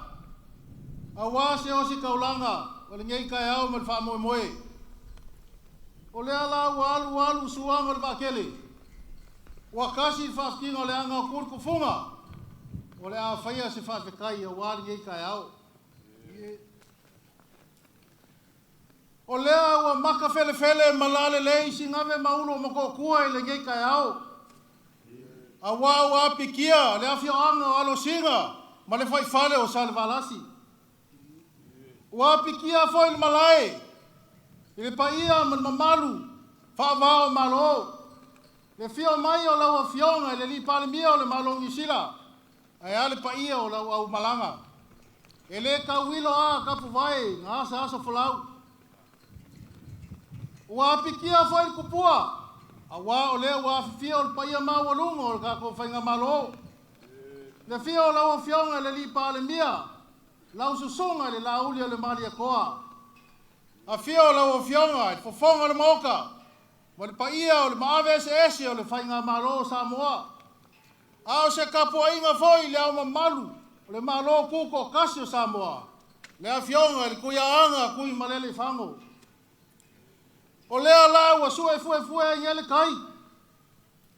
D: aua se ositaulaga o lenei taeao ma le faamoemoe. O lea la ua alu alu suaga o le vaatele, ua tasi le faafitiga o le aga o Tuiletufuga, o le a faia se faafetai aua lenei taeao. O lea ua maka felefele ma lalelei Sigave ma Ulu o Motootua i lenei taeao, aua ua apikia le afioaga o Alosina ma le fuaifale o Salevalasi. Ua apikia foi le malae i le paia ma le mamalu faavao o Malo, le afio mai o lau Afioga i le Alii Palemia o le Malo o Niu Sila, ae a le paia o lau aumalaga. E le tauilo a tapuvae na asaasa folau. Ua apikia foi le tupua, aua o lea ua afifio le paia maualuga o le tatou faigamalo. Le afio o lau Afioga i le Alii Palemia, lau susuga i le Laauli o le Malietoa. Afio lau Afioga i le Fofoga o le Maota ma le paia o le maave eseese o le faigamalo o Samoa. A o se tapuaiga foi i le Ao Mamalu o le Malo Tutoatasi o Samoa, le Afioga i le Tuiaana Tuimalealiifano. O lea la ua suefuefue ai nei le tai,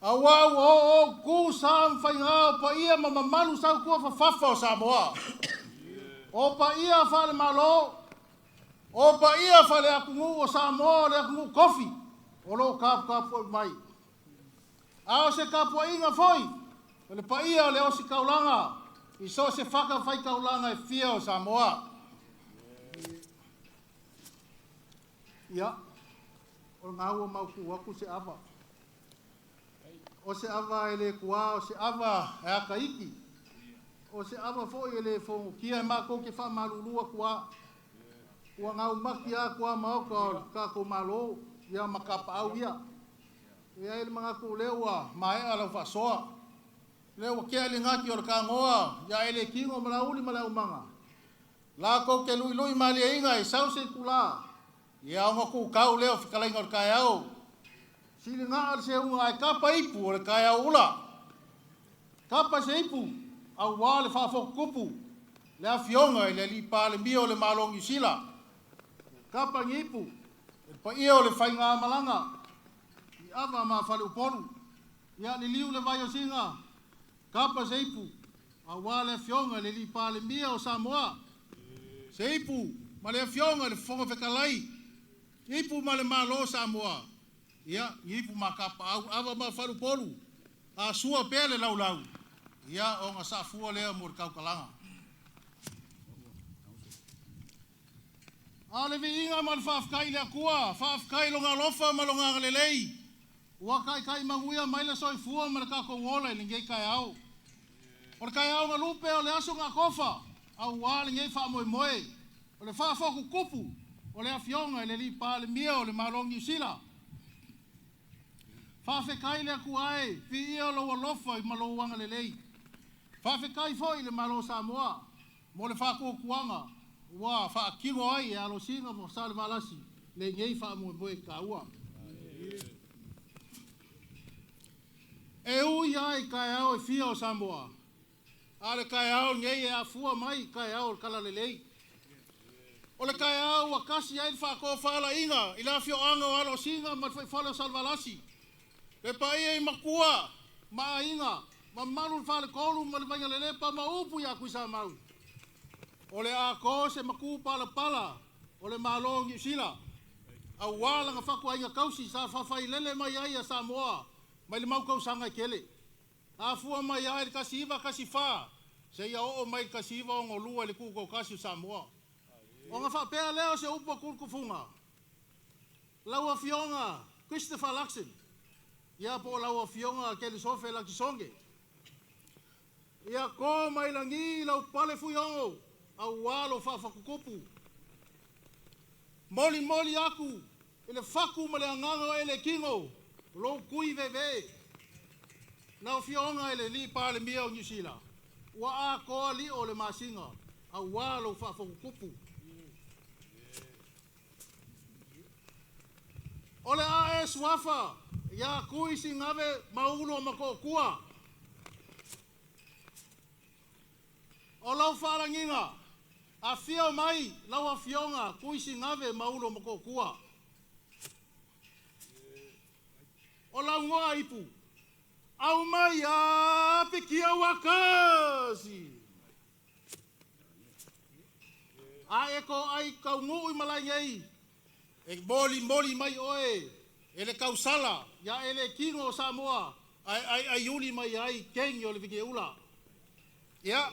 D: aua ua ooootutu sa ma faiga o paia ma mamalu sautuafafafa o Samoa. O paia faale-Malo, o paia faale-atunuu o Samoa o le atunuu tofi o lo o taputapuai mai. A o se tapuaiga foi o le paia o le ositaulaga i so o se fatafaitaulaga e fia o Samoa. Ia, o lena ua mautu atu se ava. O se ava e le tuā, o se ava e akaiki, o se ava foi e le fogotia e matou te faamalulu atu lava. Ua gaumati lava tuamaota o le tatou Malo, ia ma tapaau ia.
I: E i ai le manatu o lea ua maea lau faasoa, o lea ua tea le gati o le tagoa ia e le tino ma Laauli ma le aumaga, latou te luilui malieina e sau se itulā, ia ona tutau lea o fetalaiga o le taeao. Siligaa le seuga ae tapa ipu o le taeao ula. Tapa se ipu auā le faafotutupu le Afioga i le Alii Palemia o le Malo o Niu Sila. Tapa ni ipu e le paia o le faigamalaga i Ava ma Faleupolu. Ia liliu le vai o Siga, tapa se ipu auā le Afioga i le Alii Palemia o Samoa. Se ipu ma le Afioga i le Fofoga Fetalai, ipu ma le Malo o Samoa, ia, ni ipu ma kapaau, Ava ma Faleupolu, a sua pea le laulau, ia ona saafua lea mo le tautalaga. A o le viiga ma le faafetai i le Atua, faafetai i Lona alofa ma Lona agalelei, ua taitai manuia mai le soifua ma le tatou ola i lenei taeao. O le taeao na lupe o le aso na tofa, auā lenei faamoemoe, o le faafotutupu o le Afioga i le Alii Palemia o le Malo o Niu Sila. Faafetai i le Atua e, viia lou alofa ma lou agalelei. Faafetai foi i le Malo o Samoa mo le faatuatuaga ua faatino ai e Alosina ma Salevalasi lenei faamoemoe taua. E ui lava i taeao e fia o Samoa, a o le taeao lenei e afua mai i taeao o le Talalelei. O le taeao ua tasi ai le faatofalaiga i le afioaga o Alosina ma le fuaifale o Salevalasi, le paia i matua ma aiga, mamalu le faletolu ma le Vaigalelepa ma upu ia Tuisamau. O le a to se matu palapala o le Malo o Niu Sila, auā lana fatuaiga tausi sa faafailele mai ai ia Samoa mai le mau tausaga e tele. Afua mai lava i le 1914 seia oo mai i le 1962 i le tutoatasi o Samoa. Ona faapea lea o se upu a Tulutufuga, lau Afioga Christopher Luxon, ia po o lau Afioga Kelisofe Lakisonge, ia to mai lagi lau pale fuiogo auā lou faafatutupu. Molimoli aku i le faku ma le agaga o Elekino, lou tui veve. Lau Afioga i le Alii Palemia o Niu Sila, ua atoa lio o le masina auā lou faafotutupu. O le a e suafa ia Tui Sigave Maulu o Matootua. O lau faalagiga, afio mai lau Afioga Tui Sigave Maulu o Matootua. O lau goa ipu, aumai a pikia ua kasi. A e ko ai kaunuu i malae nei, e molimoli mai oe e le tausala ia e le kino o Samoa ae aiaiuli mai ai kengi o le vigeula. Ia,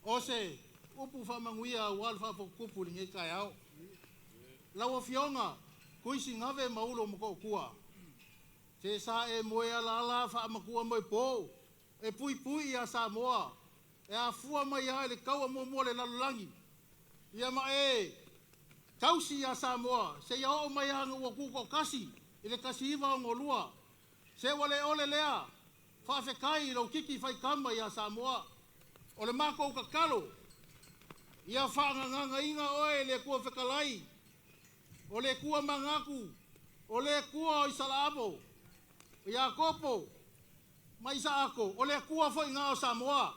I: o se upu faamanuia auā le faafotutupu i lenei taeao. Lau Afioga Tuisigave Maulu o Matootua, se sa e moe alaala faamatua moe po, e puipui ia Samoa, e afua mai lava i le taua muamua o le lalolagi, ia ma e tausi ia Samoa seia oo mai lava ina ua tutoatasi i le 1962. Se ua le ole lea, faafetai i lou titi faitama ia Samoa. O le matou tatalo, ia faagagagaina oe e le Atua Fetalai, o le Atua manatu, o le Atua o Isalaamo, o Iakopo ma Isaako, o le Atua foi na o Samoa.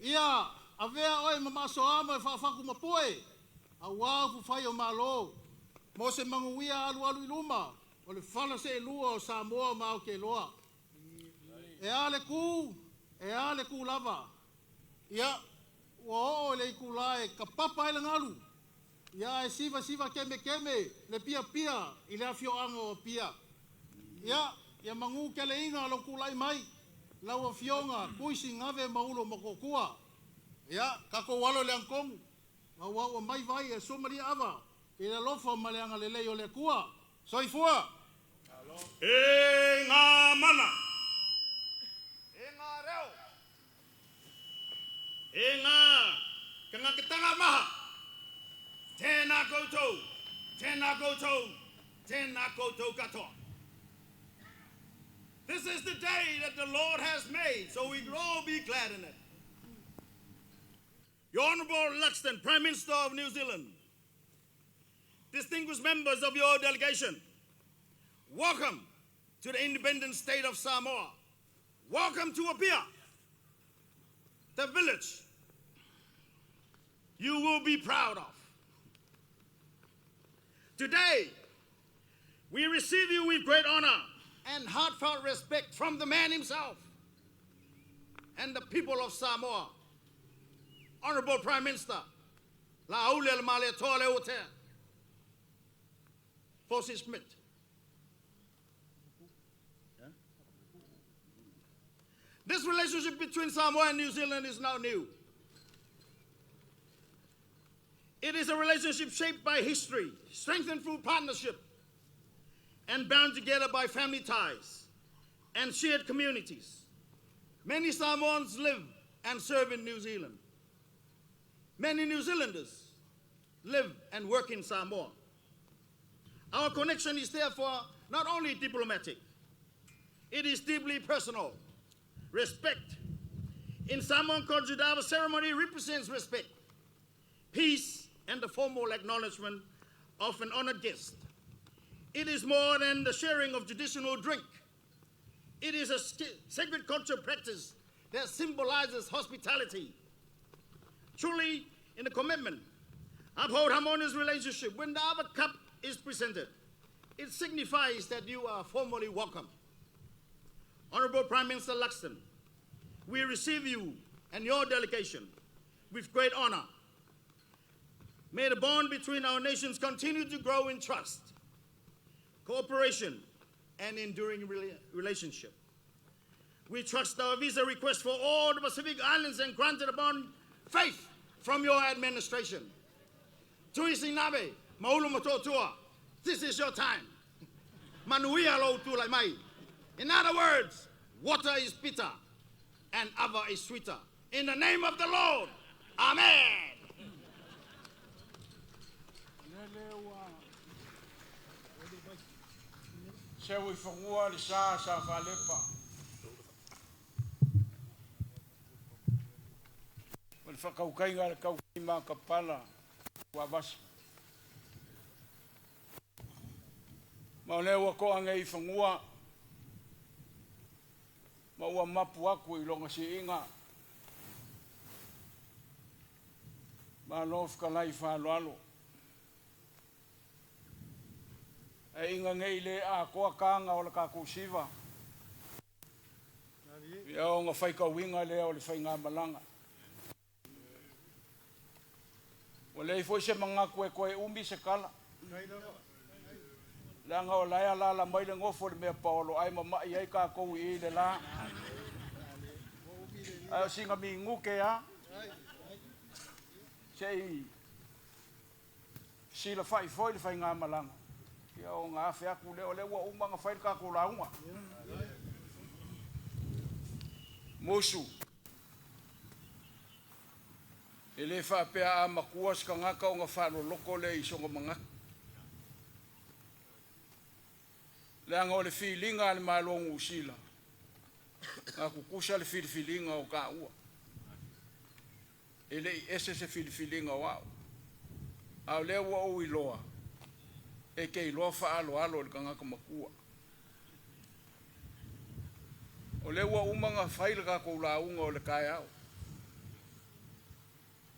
I: Ia avea oe ma maasoa ma e faafatumapue, auā upufai o Malo, mo se manuia alualu i luma o le fala seelua o Samoa ma Aotearoa. E a le ku, e a le ku lava. Ia, ua oo i le itulā e kapapa ai le galu, ia ae sivasiva kemekeme le piapia i le afioaga o Apia. Ia, ia magū keleina lou tulai mai, lau Afioga Tuisigave Maulu o Matootua. Ia, tatou alo i le agatonu, auā ua mai vai e suamalie ava i le alofa ma le agalelei o le Atua. Soifua!
B: E ngā mana.
G: E ngā reo.
B: E ngā kangaketanga maha. Tēnā koutou, tēnā koutou.
J: Tēnā koutou katoa. This is the day that the Lord has made, so we will all be glad in it. Your Honourable Luxton, Prime Minister of New Zealand, distinguished members of your delegation, welcome to the independent state of Samoa. Welcome to Apia, the village you will be proud of. Today, we receive you with great honor and heartfelt respect from the man himself and the people of Samoa. Honorable Prime Minister, Laaulialemalietoa Leuatea, Fosi Smith. This relationship between Samoa and New Zealand is not new. It is a relationship shaped by history, strengthened through partnership, and bound together by family ties and shared communities. Many Samoans live and serve in New Zealand. Many New Zealanders live and work in Samoa. Our connection is therefore not only diplomatic, it is deeply personal. Respect. In Samoan culture, the ceremony represents respect, peace, and the formal acknowledgement of an honored guest. It is more than the sharing of traditional drink. It is a sacred culture practice that symbolizes hospitality. Truly, in the commitment, uphold harmonious relationship. When the other cup is presented, it signifies that you are formally welcome. Honorable Prime Minister Luxton, we receive you and your delegation with great honor. May the bond between our nations continue to grow in trust, cooperation, and enduring relationship. We trust our visa request for all the Pacific Islands and granted upon faith from your administration. Tui Sinabe, Maulu Matotua, this is your time. Manuia lo tulai mai. In other words, water is bitter and ava is sweeter. In the name of the Lord, Amen.
K: Seu i fagua le sa sa faalepa. O le whakaukaiga le kaukai ma ka pala ua vasa. Ma o lea ua ko'a nei i fagua ma ua mapu aku i loga si'iga. Malo fetalai fa'aloalo. Ae iga nei le atoa taga o le tatou siva. Ia ona faitauina lea o le faigamalaga. Ua leai foi se manatu e toe umi se tala. Leaga o la e alaala mai le nofo i le mea paolo ae mama'i ai tatou i i le la. Ae o sina minute a se i silafa'i foi le faigamalaga, ia ona afe atu lea, o lea ua uma ona fai le tatou lauga. Musu. E le faapea a matua se tagata ona faaloloto lea i sona manatu. Leaga o le filiga a le Malo o Niu Sila, na tutusa le filifiliga o taua. E le i ese se filifiliga o a'u. A o lea ua ou iloa, e te iloa faaaloalo i le tagata matua. O lea ua uma ona fai le tatou lauga o le taeao,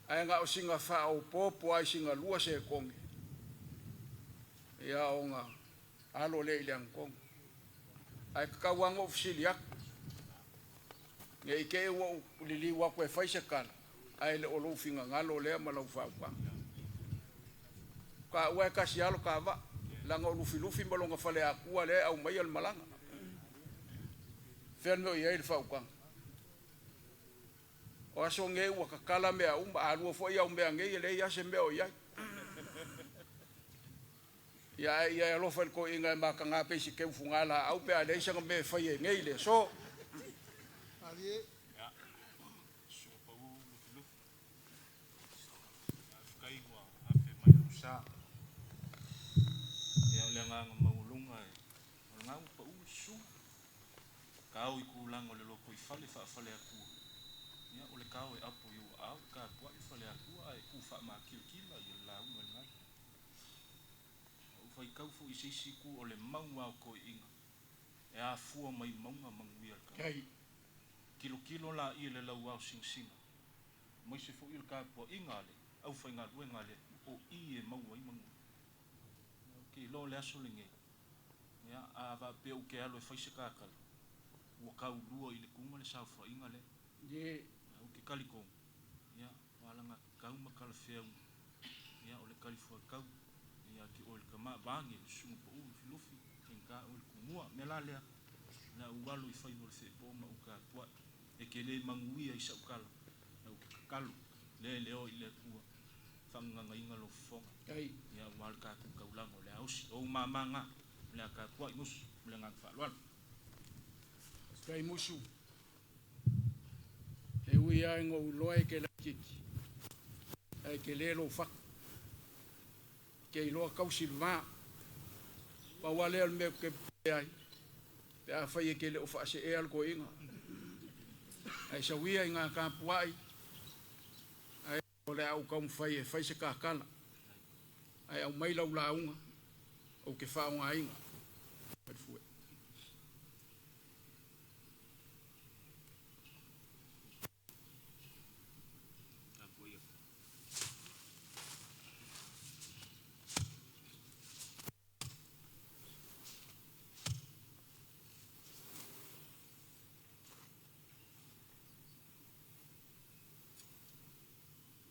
K: ae na o sina faaopoopo lava i sina 2 sekone, ia ona alo lea i le agatonu. Ae tatau lava ona ou fesili atu, ne i te i ua ou liliu atu e fai se tala, ae le o lou finagalo lea ma lau faautaga. O taua e tasi lava lo ta vaa, leaga o Lufilufi ma lona faleatua lea e aumaia le malaga. Fea le mea o i ai le faautaga? O aso nei ua tatala mea uma, a lua foi au mea nei e leai lava se mea o i ai. Ia ae ia e alofa i le toeaina e mataga pei se teu fugalaau pe a leai sana mea e faia i nei le aso.
B: Faafetai ua afe mai lou sa. Ia o le agaga
L: le susuga. Kao i kulaga o le lotoifale faafaleatua, ia o le kao e apo i ou aao e tapua'i faleatua ae ku faamakilakila ia le lauga i le galu. Ua ou faitau foi i se isi itu o le mau lava o toeaiina e afua mai mauga manuia le tagata. Tilotilo laia i le lauao sinasina, aemaise foi o le tapuaiga a le aufaigaluega a le Atua, o i e maua ai manuia. Ou te iloa o le aso lenei, ia, a faapea ou te alu e fai se tatala, ua taulua i le tuga le saofaiga lea. Ae ou te talitonu, ia, o alagatatau ma talafeauga, ia, o le talifuaitau ia te oe le tama, vaeane le Susuga Pau Lufilufi, faigata oe le Tumua. O le mea la lea, o le a ou alo i faiva o le feepo ma ou tapuai. E te le manuia i sau tala, ae ou te tatalo le le o i le Atua, faagaganaina lou fofoga, ia aua le tatou taulaga o le a osi. O ou mama na, o le a tapuai musu ma le agaga faaaloalo.
K: Faafetai Musu. E ui lava ina ou iloa e te laitiiti, ae tele lou fatu. E te iloa tausi le va. Pau lava lea o le mea ou te popole ai, pe afai e te le o faaseea le toeaina. Ae sau ia ina tapuai, ae o le a ou taumafai e fai se tatala. Ae aumai lau lauga ou te faaaogaina. Faifue.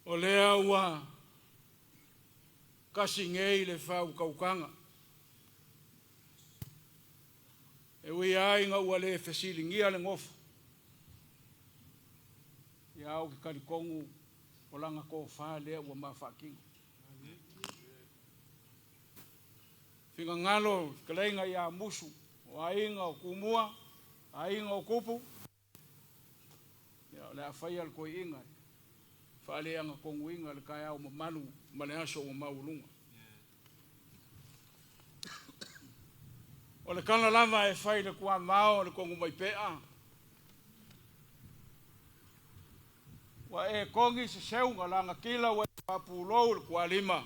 K: O lea ua tasi nei le faautautaga, e ui lava ina ua le fesiligia le nofo, ia ou te talitonu o lana tofa lea ua ma faatino. Finagalo le fetalaiga ia Musu, o aiga o Tumua, aiga o Tupu, ia o le a faia le toeaina e faaleagatonuina le taeao mamalu ma le aso ua maualuga. O le tala lava e fai i le tuavao o le Tonumaipea, ua e togi se seuga lagatila ua e faapulou i le tualima,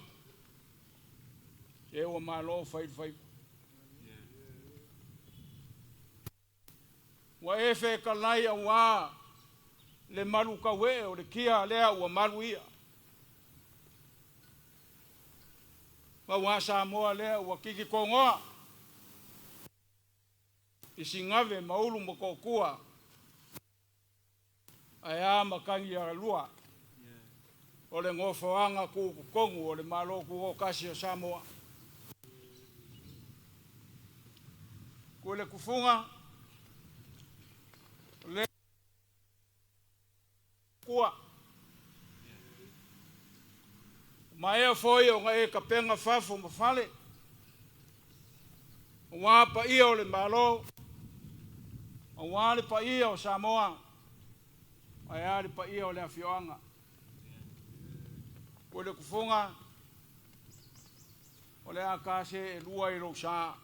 K: se ua malo fai le faiva. Ua e fetalai aua le malutauee o le tia lea ua malu ia. Aua Samoa lea ua titi togoa i Sigave ma Ulu ma Tootua ae a matagi alua o le nofoaga tutotonu o le Malo Tutoatasi o Samoa. Pule tufuga le tua. Maea foi ona e tapena fafo ma fale, aua paia o le Malo, aua le paia o Samoa, ae a le paia o le afioaga. Pule tufuga, o le a ta seelua i lou sa.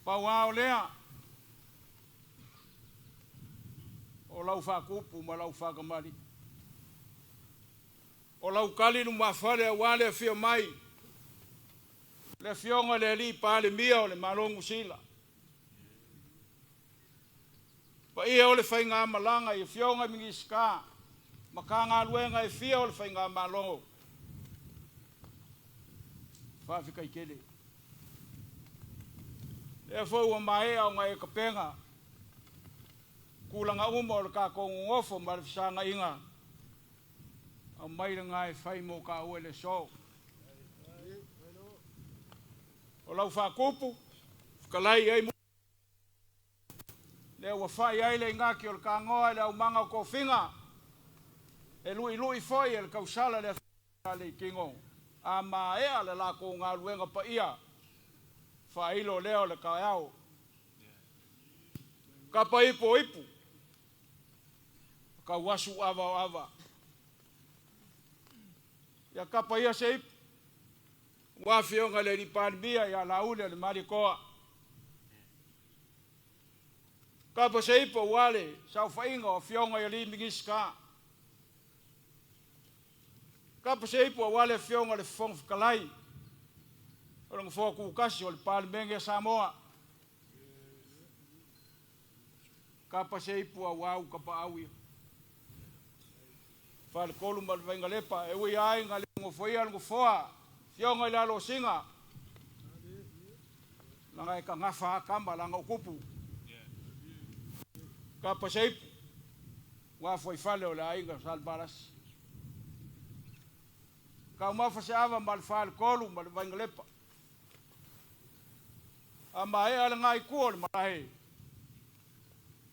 K: Pau lava o lea, o lau faatupu ma lau faatamalii. O lau tali lumafale aua le afio mai, le afioga i le alii Palemia o le Malo o Niu Sila. Paia o le faigamalaga i afioga i Minisita, Matagaluega e fia o le faigamalo. Faafetai tele. Lea foi ua maea ona e tapena tulaga uma o le tatou nonofo ma le fesagaiga, aumai lena e fai mo taua i le aso. O lau faatupu, fetalai i ai lea ua fai ai le igati o le tanoa i le aumaga o tofiga, e luilui foi e le tausala le Leitino, a maea le latou galuega paia, faailo lea o le taeao. Kapa ipu o ipu, tauasu ava o ava. Ia kapa ia se ipu, Ua afioga i le alii Palemia ia Laauli o le Malietoa. Kapa se ipu aua le saofaiga o afioga i alii Minisita. Kapa se ipu aua le afioga i le Fofoga Fetalai o le Nofoa Tutasi o le Palemene a Samoa. Kapa se ipu aua ou tapaau ia. Faletolu ma le Vainalepa, e ui lava ina le nofoia le nofoa, afioga i le Alosina, leaga e tagafa lava tama leaga o tupu. Kapa se ipu, aua fuaifale o le aiga Salevalasi. Taumafa se ava ma le Faletolu ma le Vainalepa. A maea lena itu o le malae,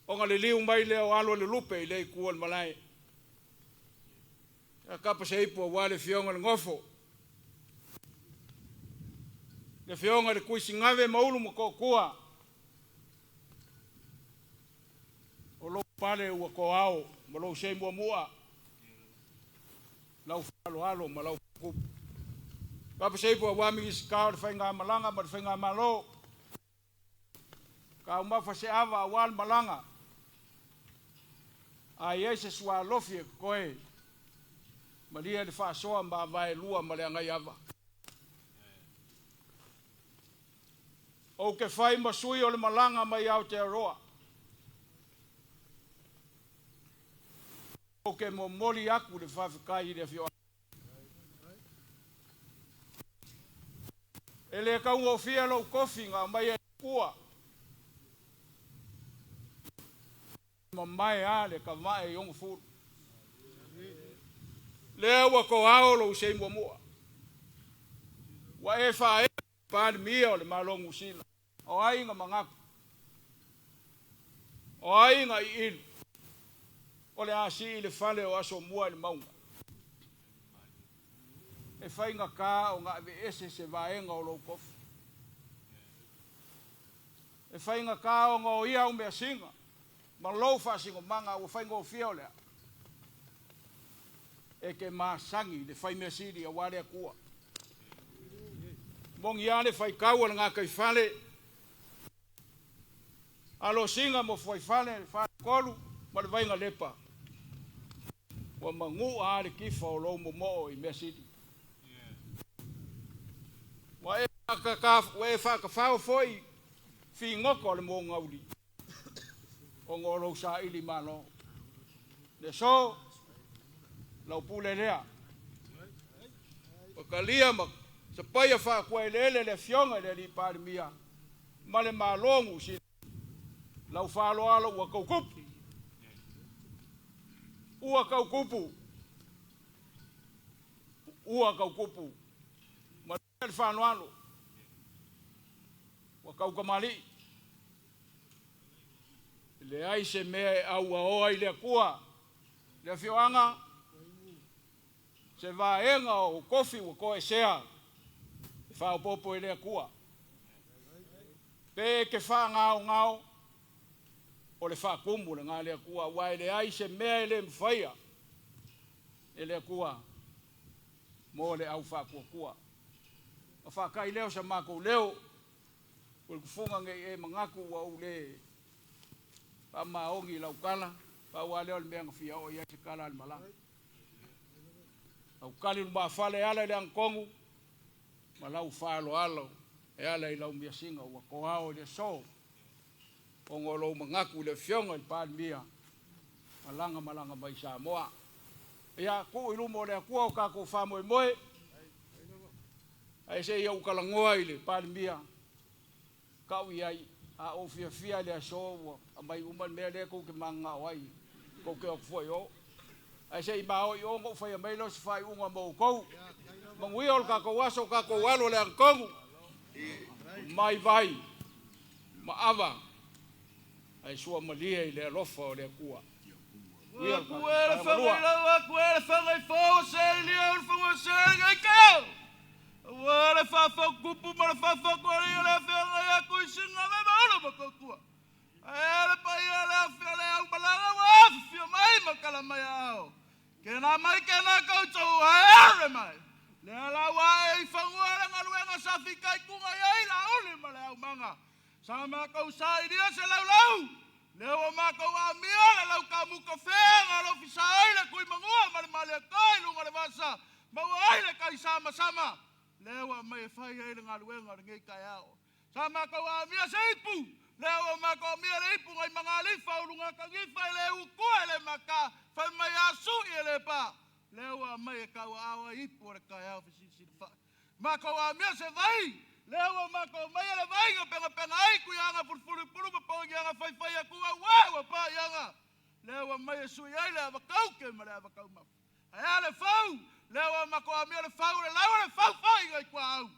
K: ona liliu mai lea o alo o le lupe i lea itu o le malae. Ia kapa se ipu aua le afioga i le Nofo, le afioga i le Tuisigave ma Ulu Motootua, o lou pale ua toao ma lou sei muamua, lau faaaloalo ma lau faatupu. Kapa se ipu aua Minisita o le Faigamalaga ma le Faigamalo, taumafa se ava aua le malaga, a i ai se sualofi e totoe, malie le faasoa ma vaelua ma le agaiava. Ou te fai ma sui o le malaga mai Aotearoa. Ou te momoli aku le faafetai i le afioaga. E le taugofie lou tofi na aumai e le Atua. Mamae lava le tavae i ona fulu. Lea ua toao lou sei muamua. Ua e faaee i le Palemia o le Malo o Niu Sila. O ai na manatu? O ai na iili? O le a sii le fale o Asomua i le mauga. E faigata ona aveese se vaega o lou tofi. E faigata ona o ia au measina ma lou faasinomaga ua faigofie o lea. E te masani i le fai mea sili aua le Atua. Moni lava le faitau a le gataifale, Alosina ma Fuaifale, le Faletolu ma le Vainalepa, ua manua lava le tifa o lou momoo i mea sili. Ua e faatafao foi figota o le mogauli ona o lou saili malo. Le aso, lau pule lea. Ua talia ma sapaia faaatuaeleele le afioga i le alii Palemia ma le Malo o Niu Sila. Lau faaaloalo ua tautupu. Ua tautupu. Ua tautupu. Ma le faaaloalo. Ua tautamalii. E leai se mea e auaoa i le Atua. Le afioaga, se vaega o tofi ua toesea e faaopoopo i le Atua. Pe e te faagaogao, o le faatumu lena a le Atua, aua e leai se mea e le mafaia e le Atua mo le au faatuatua. Ma faatai lea o sa matou leo, o le tufuga nei e manatu ua ou le faamaoni i lau tala, pau lava lea o le mea na fia oo i ai se tala a le malaga. Lau tali lumafale e ala i le agatonu, ma lau faaaloalo e ala i lau miasina ua toao i le aso, ona o lou manatu i le afioga i le Palemia, malaga malaga mai Samoa. Ia, tuu i luma o le Atua o tatou faamoemoe, ae se i ou talanoa i le Palemia, tau i ai, a ou fiafia i le aso ua aumai uma le mea lea tou te mananao ai, tou te o atu foi i o. Ae se i maoi o ona ou faia mai lea o se faaiuga mo outou. Manuia o le tatou aso, o tatou alo o le agatonu, mai vai, ma ava, ae suamalie i le alofa o le Atua. Manuia le tatou taeao malua.
F: Ua le fagaifo se lia o le faga se ngai kau. Ua le faafakupu ma le faafakuali o le afioga ia Tuisinga me Maulu Motootua. Ae le paia le afio le au malaga ua afifio mai ma kala mai ao. Kena mai kena koutou ae mai.
G: Le la ua e i fagua le galuega sa fitaituga i ai Laauli ma le aumaga. Sa matou sailia se laulau, lea ua matou amia le laukamukafea na alofisa ai le Tuimanua ma le Malietoa i luga o le vasa, maua ai le taisamasama, lea ua aumai e fai ai le galuega o lenei taeao. Sa matou amia se ipu, lea ua matou amia le ipu nai Magalifa ulugatanifa e le utua e le mata, fai mai a sui e le pa, lea ua aumai e tauaao ai ipu o le taeao fesilisili fai. Matou amia se vai, lea ua matou aumaia le vai na penapena ai tuiaga fulufulupulu ma pogiaga faifai atu aua ua paiaga, lea ua aumai e sui ai le avakauke ma le avakaumafa. Ae a le fau, lea ua matou amia le fau o le lau o le faufai nai tuaau,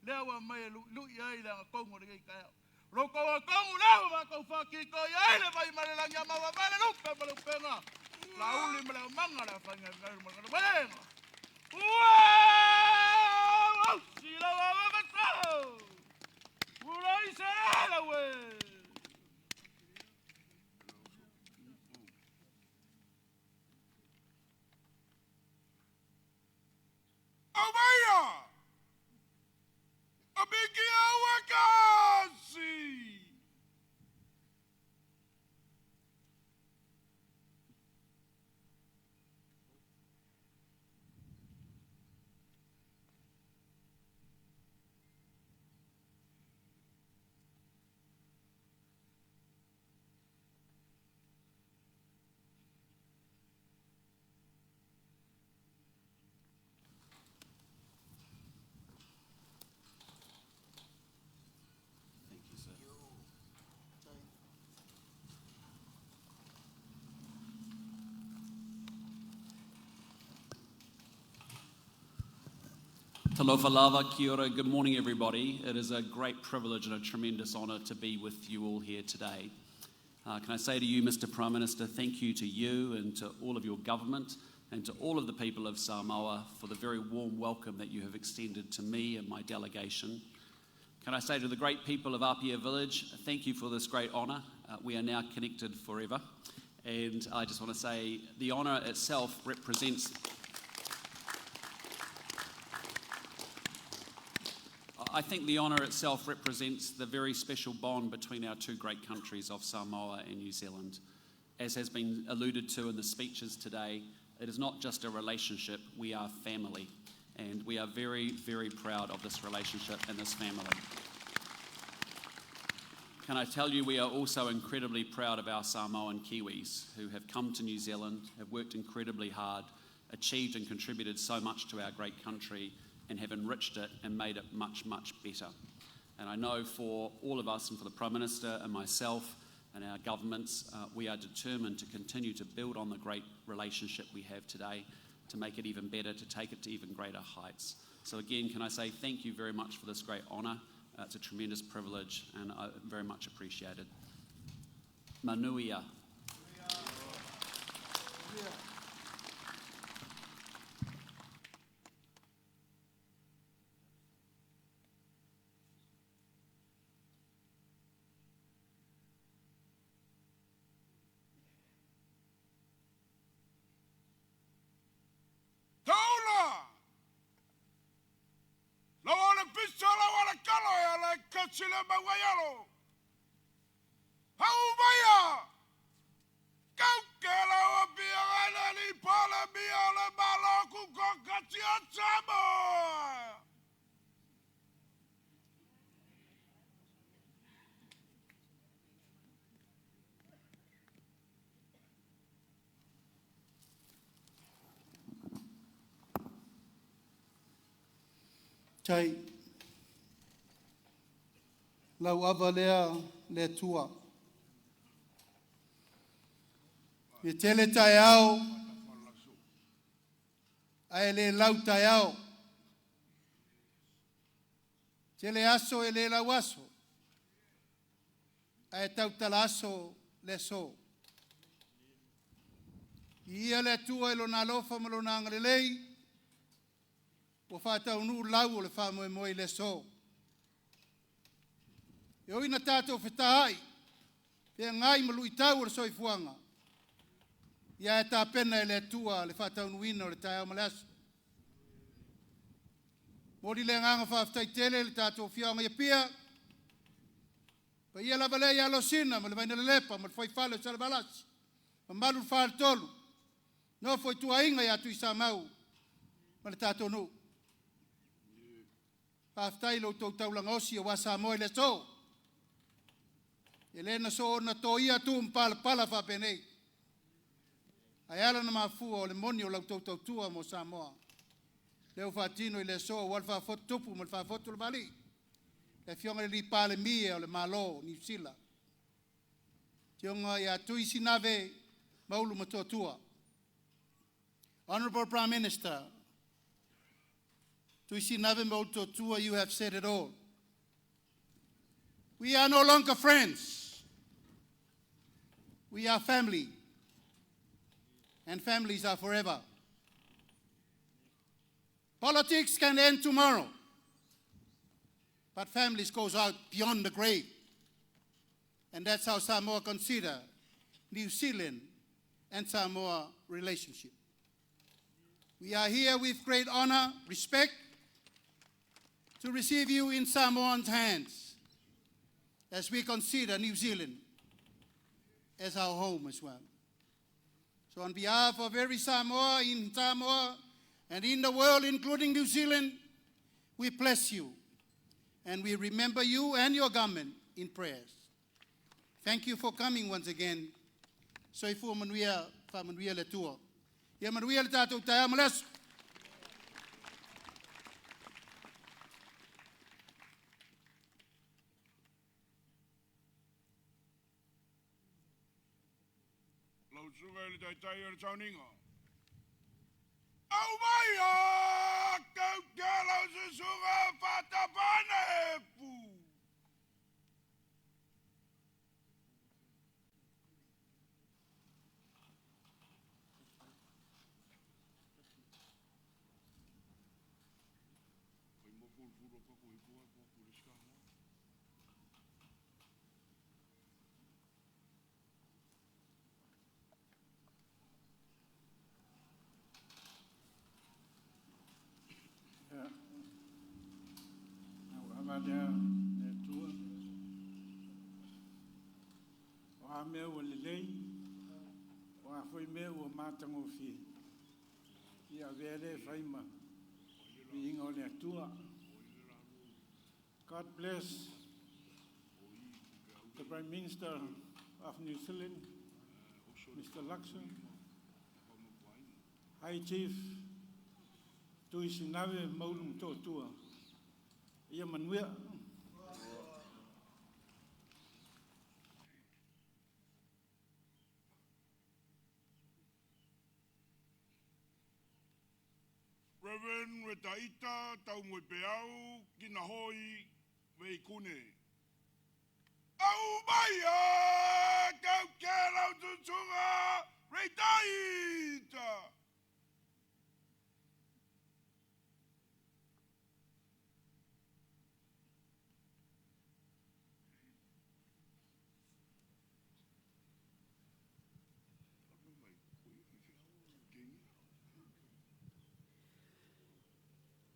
G: lea ua aumai e luilui ai le agatonu o lenei taeao. Lo tou agatonu lea ua matou faatitoi ai le vai ma le lagi a maua le lupe ma le upega, Laauli ma le aumaga le afaigaluega ma le galuega. Ua sila wa wa wa Ula i se la we.
K: Aumaia! Abiki auakasi!
M: Thank you, sir. Talofa lava, kia ora, good morning everybody. It is a great privilege and a tremendous honour to be with you all here today. Can I say to you, Mr Prime Minister, thank you to you and to all of your government and to all of the people of Samoa for the very warm welcome that you have extended to me and my delegation. Can I say to the great people of Apia Village, thank you for this great honour. We are now connected forever. And I just want to say the honour itself represents I think the honour itself represents the very special bond between our two great countries of Samoa and New Zealand. As has been alluded to in the speeches today, it is not just a relationship, we are family. And we are very, very proud of this relationship and this family. Can I tell you, we are also incredibly proud of our Samoan Kiwis who have come to New Zealand, have worked incredibly hard, achieved and contributed so much to our great country, and have enriched it and made it much, much better. And I know for all of us and for the Prime Minister and myself and our governments, we are determined to continue to build on the great relationship we have today, to make it even better, to take it to even greater heights. So again, can I say thank you very much for this great honour. It's a tremendous privilege and I very much appreciated. Manuia.
K: Taula! Lau o le piso, lau o le kalo, e ala e kasi le mauaialo. Hau maia! Kauke lau o pia gana ni pala mia o le malo kuko kati o Samoa!
I: Tai lau ava lea le Atua. E tele taeao ae le lau taeao. Tele aso e le lau aso. Ae tautala aso le aso. Ia le Atua i lona alofa ma lona agalelei, ua faataunuu lau o le faamoemoe i le aso. E ui ina tatou fetaai, feagai ma luitau o le soifuaga, ia e tapena e le Atua le faataunuuina o le taeao ma le aso. Moli le agaga faafetai tele i le tatou afioaga i Apia. Paia lava lea ia Alosina ma le Vainalelepa ma le Fuaifale o Salevalasi, mamalu i le Faletolu, nofo i tuaiga ia Tuisamau ma le tatou nuu. Faafetai i lo outou taulaga osi aua Samoa i le aso. E le na soona toia tuu ma palapala faapenei, ae ala ona mafua o le moni o la outou tautua mo Samoa. Lea ua faatino i le aso aua le faafotu tupu ma le faafotu le vali, le Afioga i le Palemia o le Malo o Niu Sila, Afioga ia Tui Sinave Maulu Matoatua. Honorable Prime Minister, Tuisinave Maulotuatua, you have said it all. We are no longer friends. We are family. And families are forever. Politics can end tomorrow, but families goes out beyond the grave. And that's how Samoa consider New Zealand and Samoa relationship. We are here with great honor, respect, to receive you in Samoan's hands as we consider New Zealand as our home as well. So on behalf of every Samoa in Samoa and in the world, including New Zealand, we bless you and we remember you and your government in prayers. Thank you for coming once again. Soifua manuia, faamanuia le Atua. Ia manuia le tatou taeao ma le aso.
N: Lau susuga i le Taitai o le Sauniga. Au mai a kau ke lau susuga whatapana e pu.
D: Ava lea le Atua. O a mea ua lelei, o a foi mea ua matagofie, ia avea lea e fai ma viiga o le Atua. God bless the Prime Minister of New Zealand, Mr. Luxon, High Chief Tuisinave Maulu Motootua. Ia manuia.
N: Reverend Retaita Taumoepeau Kinahoi Veikune. Au mai a kau ke lau susuga Retaita.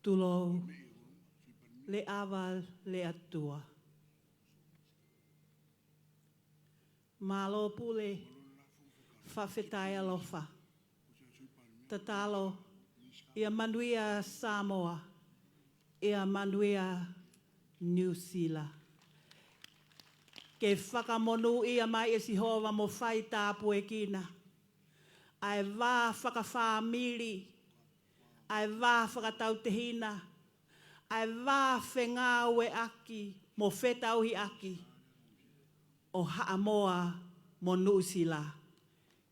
O: Tulou le ava le Atua. Malo pule faafetai alofa. Tatalo ia manuia Samoa, ia manuia Niu Sila. Ke whakamonu ia mai e Sihova mo whai tāpu e kina. Ae vā whakawhāmiri, ae vā whakatau te hina, ae vā whengaue aki mo whetauhi aki o Haamoa mo Nuusila.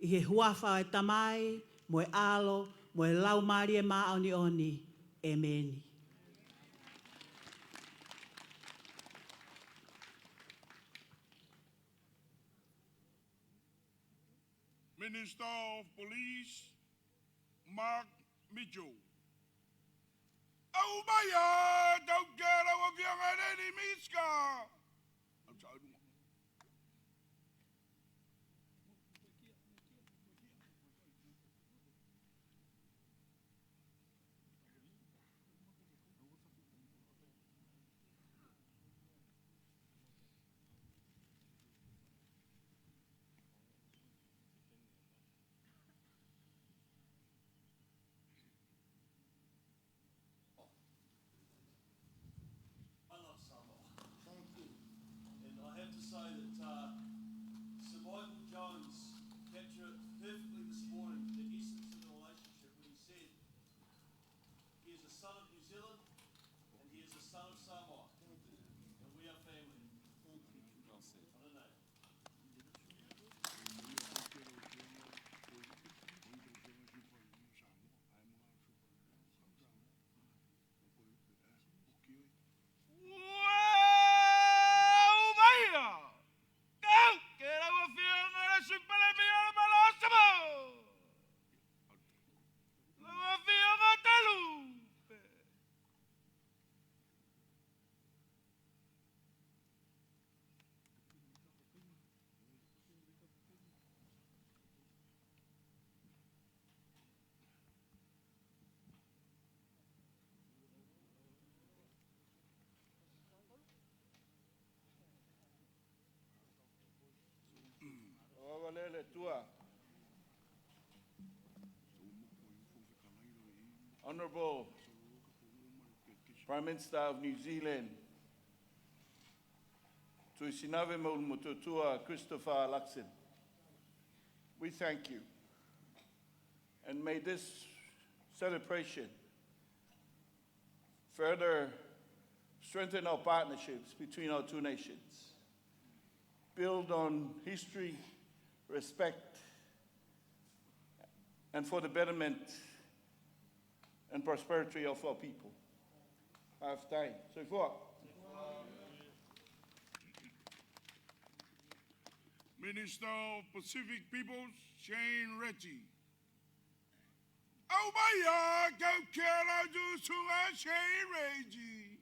O: I he huawha e tamai, mo e alo, mo e laumari e maa oni oni, e meni.
N: Minister of Police, Mark Mitchell. Au mai a tau ke lau afioga i le alii Minisita. Au saunoa.
G: Honourable Prime Minister of New Zealand, Tuisinave Maulumotutua Christopher Luxon. We thank you. And may this celebration further strengthen our partnerships between our two nations, build on history, respect, and for the betterment and prosperity of our people. Faafetai. Soifua.
N: Minister of Pacific Peoples, Shane Reti. Au mai a kau kia rau sunga Shane Reti.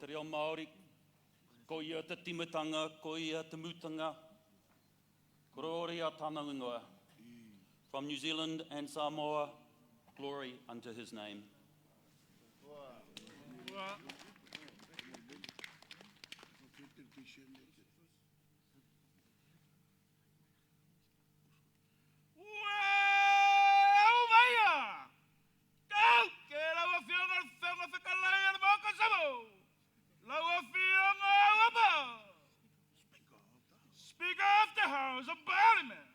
P: Te reo Māori, ko ia te timatanga, ko ia te mutanga, Kororia tāna ingoa. From New Zealand and Samoa, glory unto his name.
H: Speaker of the House of Parliament.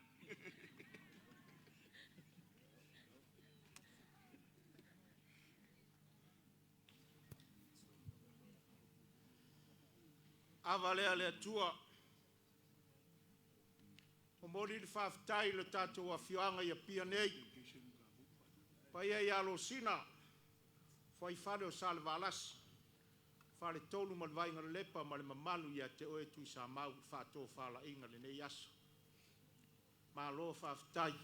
D: Ava lea le Atua. Momoli le faafetai i le tatou afioaga i Apia nei. Paia ia Alosina, fuaifale o Salevalasi, Faletolu ma le Vaaiga Lelepa ma le mamalu ia te oe Tuisamau i le faatofalaiga i lenei aso. Malo faafetai.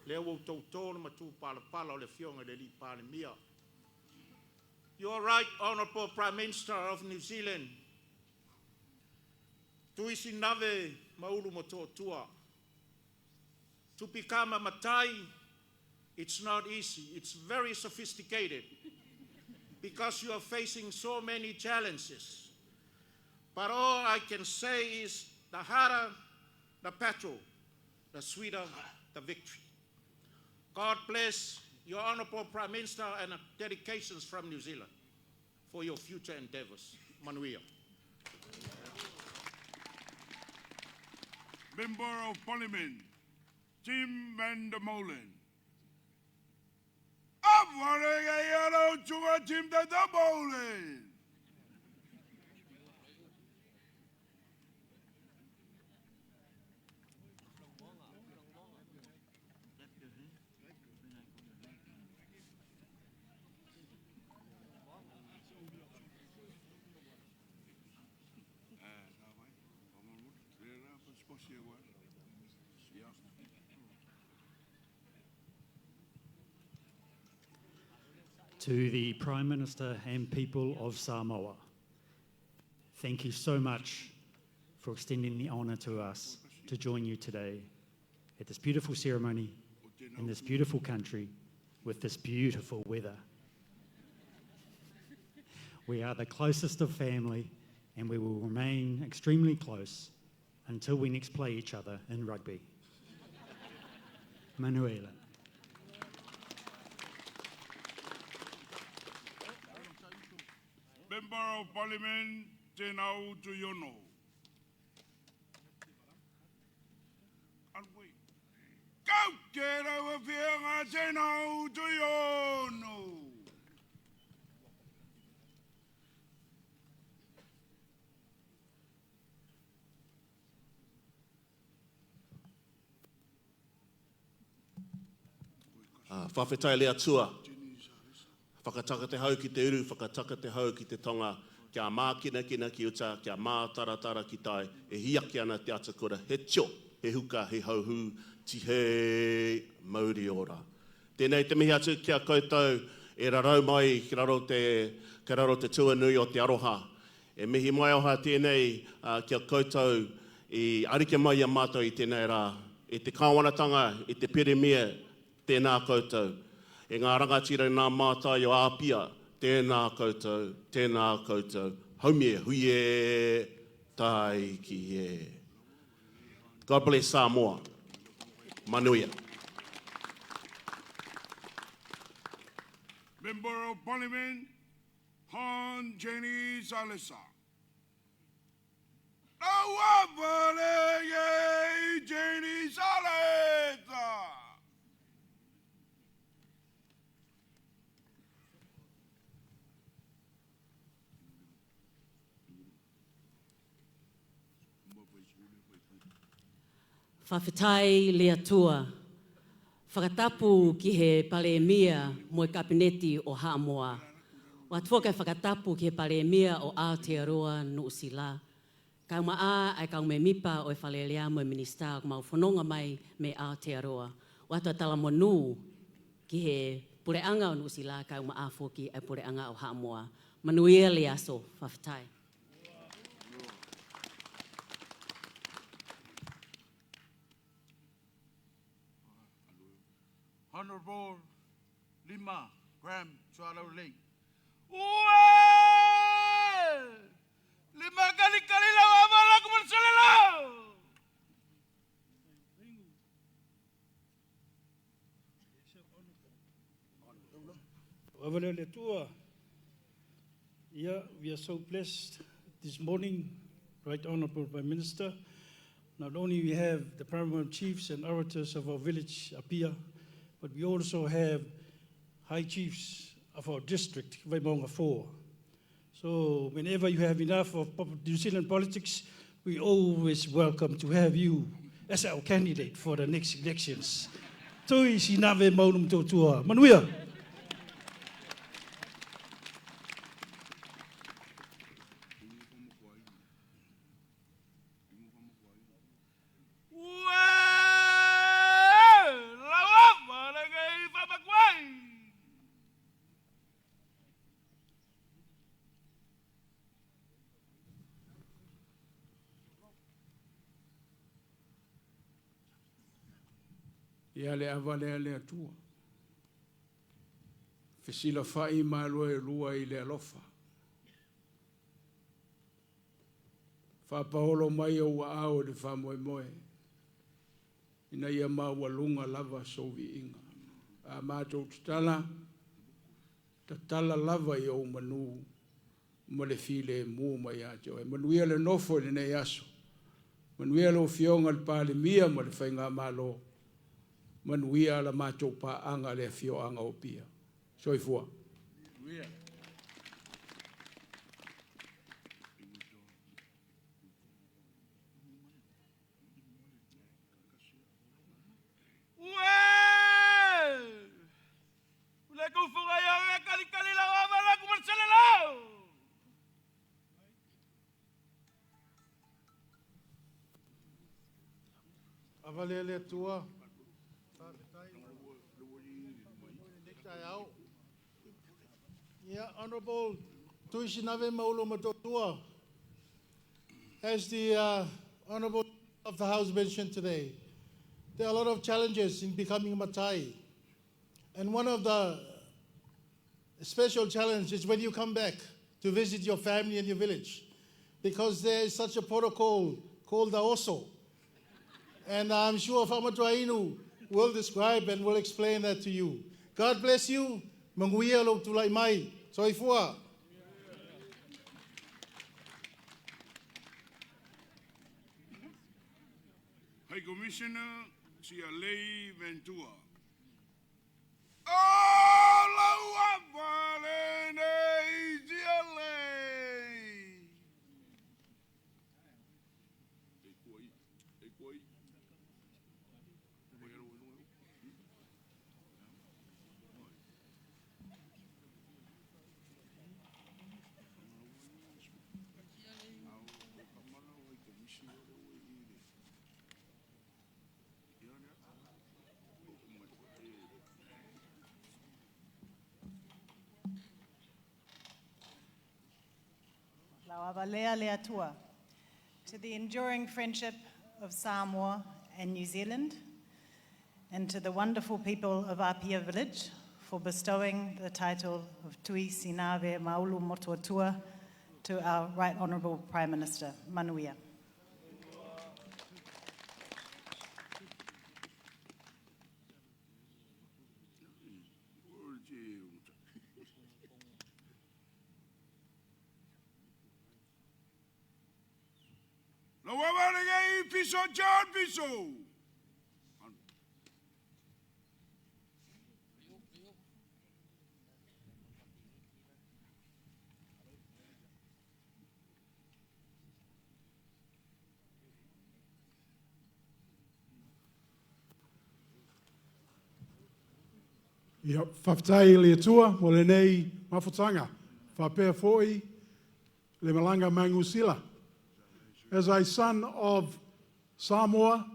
D: Lea ua outou to le matupalapala o le Afioga i le Palemia. You are right, Honorable Prime Minister of New Zealand, Tuisinave Maulu Motootua. To become a Matai, it's not easy. It's very sophisticated because you are facing so many challenges. But all I can say is the harder the battle, the sweeter the victory. God bless your Honorable Prime Minister and dedications from New Zealand for your future endeavors. Manuia.
N: Member of Parliament, Tim van der Molen. Tim van der Molen.
Q: To the Prime Minister and people of Samoa, thank you so much for extending the honour to us to join you today at this beautiful ceremony in this beautiful country with this beautiful weather. We are the closest of family and we will remain extremely close until we next play each other in rugby. Manuela.
N: Member of Parliament, Tenau Tuiono. Kau ke rau whianga Tenau Tuiono.
E: Faafetai le Atua. Whakataka te hau ki te uru, whakataka te hau ki te tonga, kia mākinakina ki uta, kia mātaratara ki tai, e hiaki ana te atakura, he tio, he huka, he hauhū, tihei, mauri ora. Tēnei te mihi atu ki a koutou E rarau mai ki raro te, ki raro te tuanui o te aroha. E mihi mai oha tēnei ki a koutou i ariki mai i a mātou i tēnei rā. E te Kāwanatanga, e te Pirimia, tēnā koutou. E ngā rangatira nā mātai o Āpia, tēnā koutou, tēnā koutou. Haumi e, hui e, tāiki e. God bless Samoa. Manuia.
N: Member of Parliament, Hon Jenny Salesa. Jenny Salesa.
R: Faafetai le Atua. Whakatapu ki he Paremia mo e Kapineti o Hamoa. O atua kai whakatapu ki he Paremia o Aotearoa Nuusila. Kau ma a ai kau me mipa o e whalelea mo e Minista o mau whanonga mai me Aotearoa. O atua tala mo nu ki he pureanga o Nuusila kau ma a foki ai pureanga o Hamoa. Manuia le aso, faafetai.
N: Honorable Lima Graham Tualaulelei. Lima kali kali la wa la ku la.
D: Yeah, we are so blessed this morning, Right Honorable Prime Minister. Not only we have the paramount chiefs and orators of our village, Apia, but we also have high chiefs of our district, Vaimauga 4. So whenever you have enough of New Zealand politics, we always welcome to have you as our candidate for the next elections. Tui Sinave Maulu Motootua. Manuia!
K: Ia le ava lea le Atua. Fesilafai malo e lua i le alofa. Faapaolo mai ou aao i le faamoemoe. Ina ia maualuga lava sou viiga. A matou tatala, tatala lava i ou manu ma le filemu mai ia te oe. Manuia le nofo i lenei aso. Manuia lau Afioga i le Palemia ma le Faigamalo. Manuia la matou paaga le afioaga o Apia. Soifua.
D: Avale le Atua. Yeah, Honorable Tui Sinave Maulu Motootua, as the Honorable of the House mentioned today, there are a lot of challenges in becoming a Matai. And one of the special challenges is when you come back to visit your family and your village, because there is such a protocol called the Oso. And I'm sure Fa'amatuainu will describe and will explain that to you. God bless you. Manuia lou tulai mai. Soifua.
N: High Commissioner Sialei Ventura. Oh,
S: Lauavalea le Atua, to the enduring friendship of Samoa and New Zealand, and to the wonderful people of Apia Village for bestowing the title of Tui Sinave Maulu Motuatua to our Right Honourable Prime Minister, Manuia.
N: Piso John Piso.
T: Ia, whawhetai i le Atua mo lenei mafutanga. Whapea foi le malanga mangusila. As a son of Samoa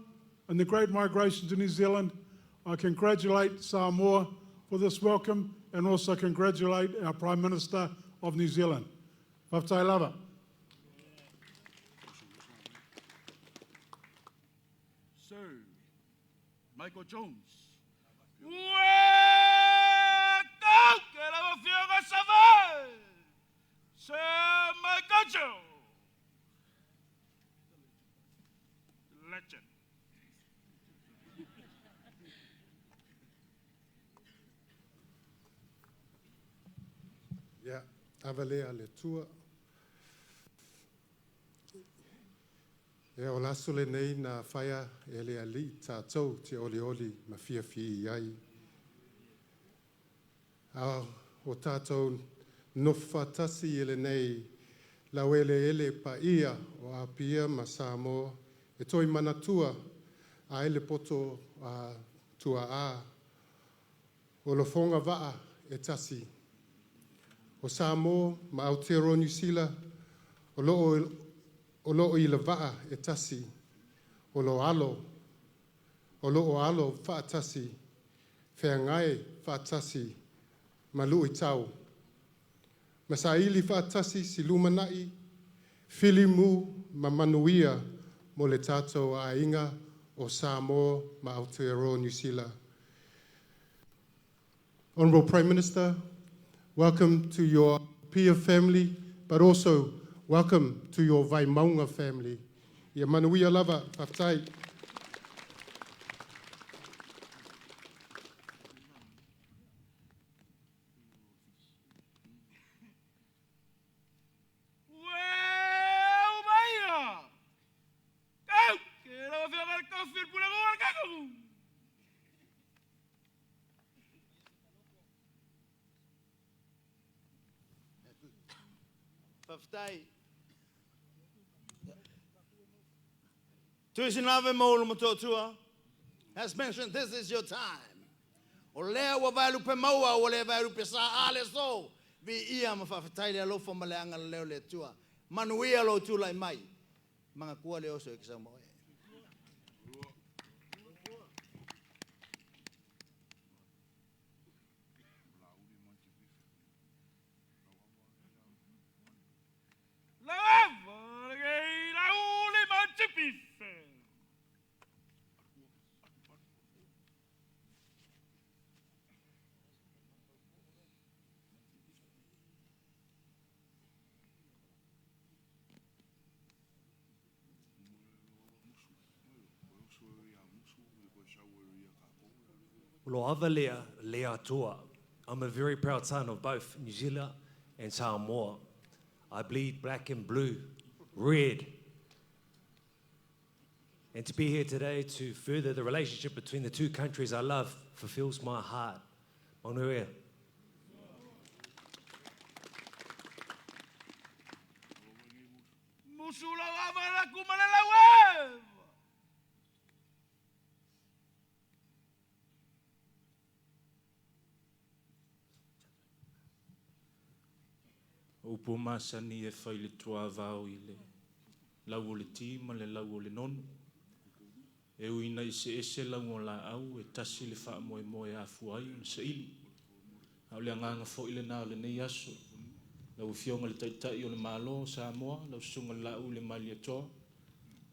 T: and the Great Migration to New Zealand, I congratulate Samoa for this welcome and also congratulate our Prime Minister of New Zealand. Whawhetai lava.
F: Sir Michael Jones.
G: Sir Michael Jones. Legend.
U: Ia, avalea le Atua. Ia o le aso lenei na faia e le Alii tatou te olioli ma fiafia i ai. A o tatou nofo faatasi i lenei laueleele paia o Apia ma Samoa e toe manatua ai le poto a tuaa o lofoga vaa e tasi. O Samoa ma Aotearoa Niu Sila o loo i le vaa e tasi, o lo alo, o loo alo faatasi, feagai faatasi ma luitau. Ma saili faatasi se lumanai, filimu ma manuia mo le tatou aiga o Samoa ma Aotearoa Niu Sila. Honourable Prime Minister, welcome to your Apia family, but also welcome to your Vaimauga family. Ia manuia lava, whawhetai.
J: Whawhetai. Tuisinave Maulu Motootua has mentioned this is your time. O lea ua vaelupe maua ua le vaelupe sa a le so. Vi ia ma whawhetai le alofa ma le anga le leo le Atua. Manuia lo tūlai mai. Manga kua le oso e ki sau moe.
V: Lo le Atua. I'm a very proud son of both New Zealand and Samoa. I bleed black and blue, red. And to be here today to further the relationship between the two countries I love fulfills my heart. Manuia.
L: Upu masani e fai le tuavao i le lau o le ti ma le lau o le nonu. E uina i se ese lau o la au e tasi le wha moe moe a fuai o na saili. A o le anganga fo i le nā o le nei aso. Lau Afioga i le Taitai o le Malo o Samoa, lau Susuga i le Laauli Malietoa,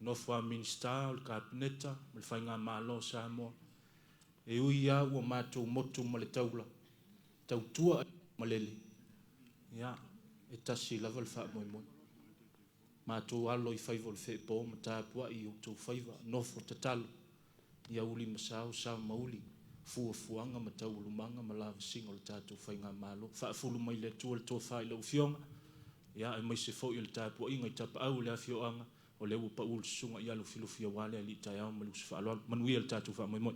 L: nofo a Minisita o le Kapeneta ma le Faigamalo o Samoa, e ui lava ua matou motu ma le taula, tautua malele, ia, e tasi lava le faamoemoe. Matou alo i faiva o le feepo ma tapuai i outou faiva, nofo tatalo, ia uli ma sao, sao ma uli, fuafuaga ma taualumaga ma lavasiga o le tatou faigamalo. Faafulu mai le Atua le tofa i lau Afioga, ia aemaise foi o le tapuaiga i tapaau o le afioaga, o lea ua pau le susuga ia Lufilufi aua le alii taeao ma le uso faaaloalo. Manuia le tatou faamoemoe.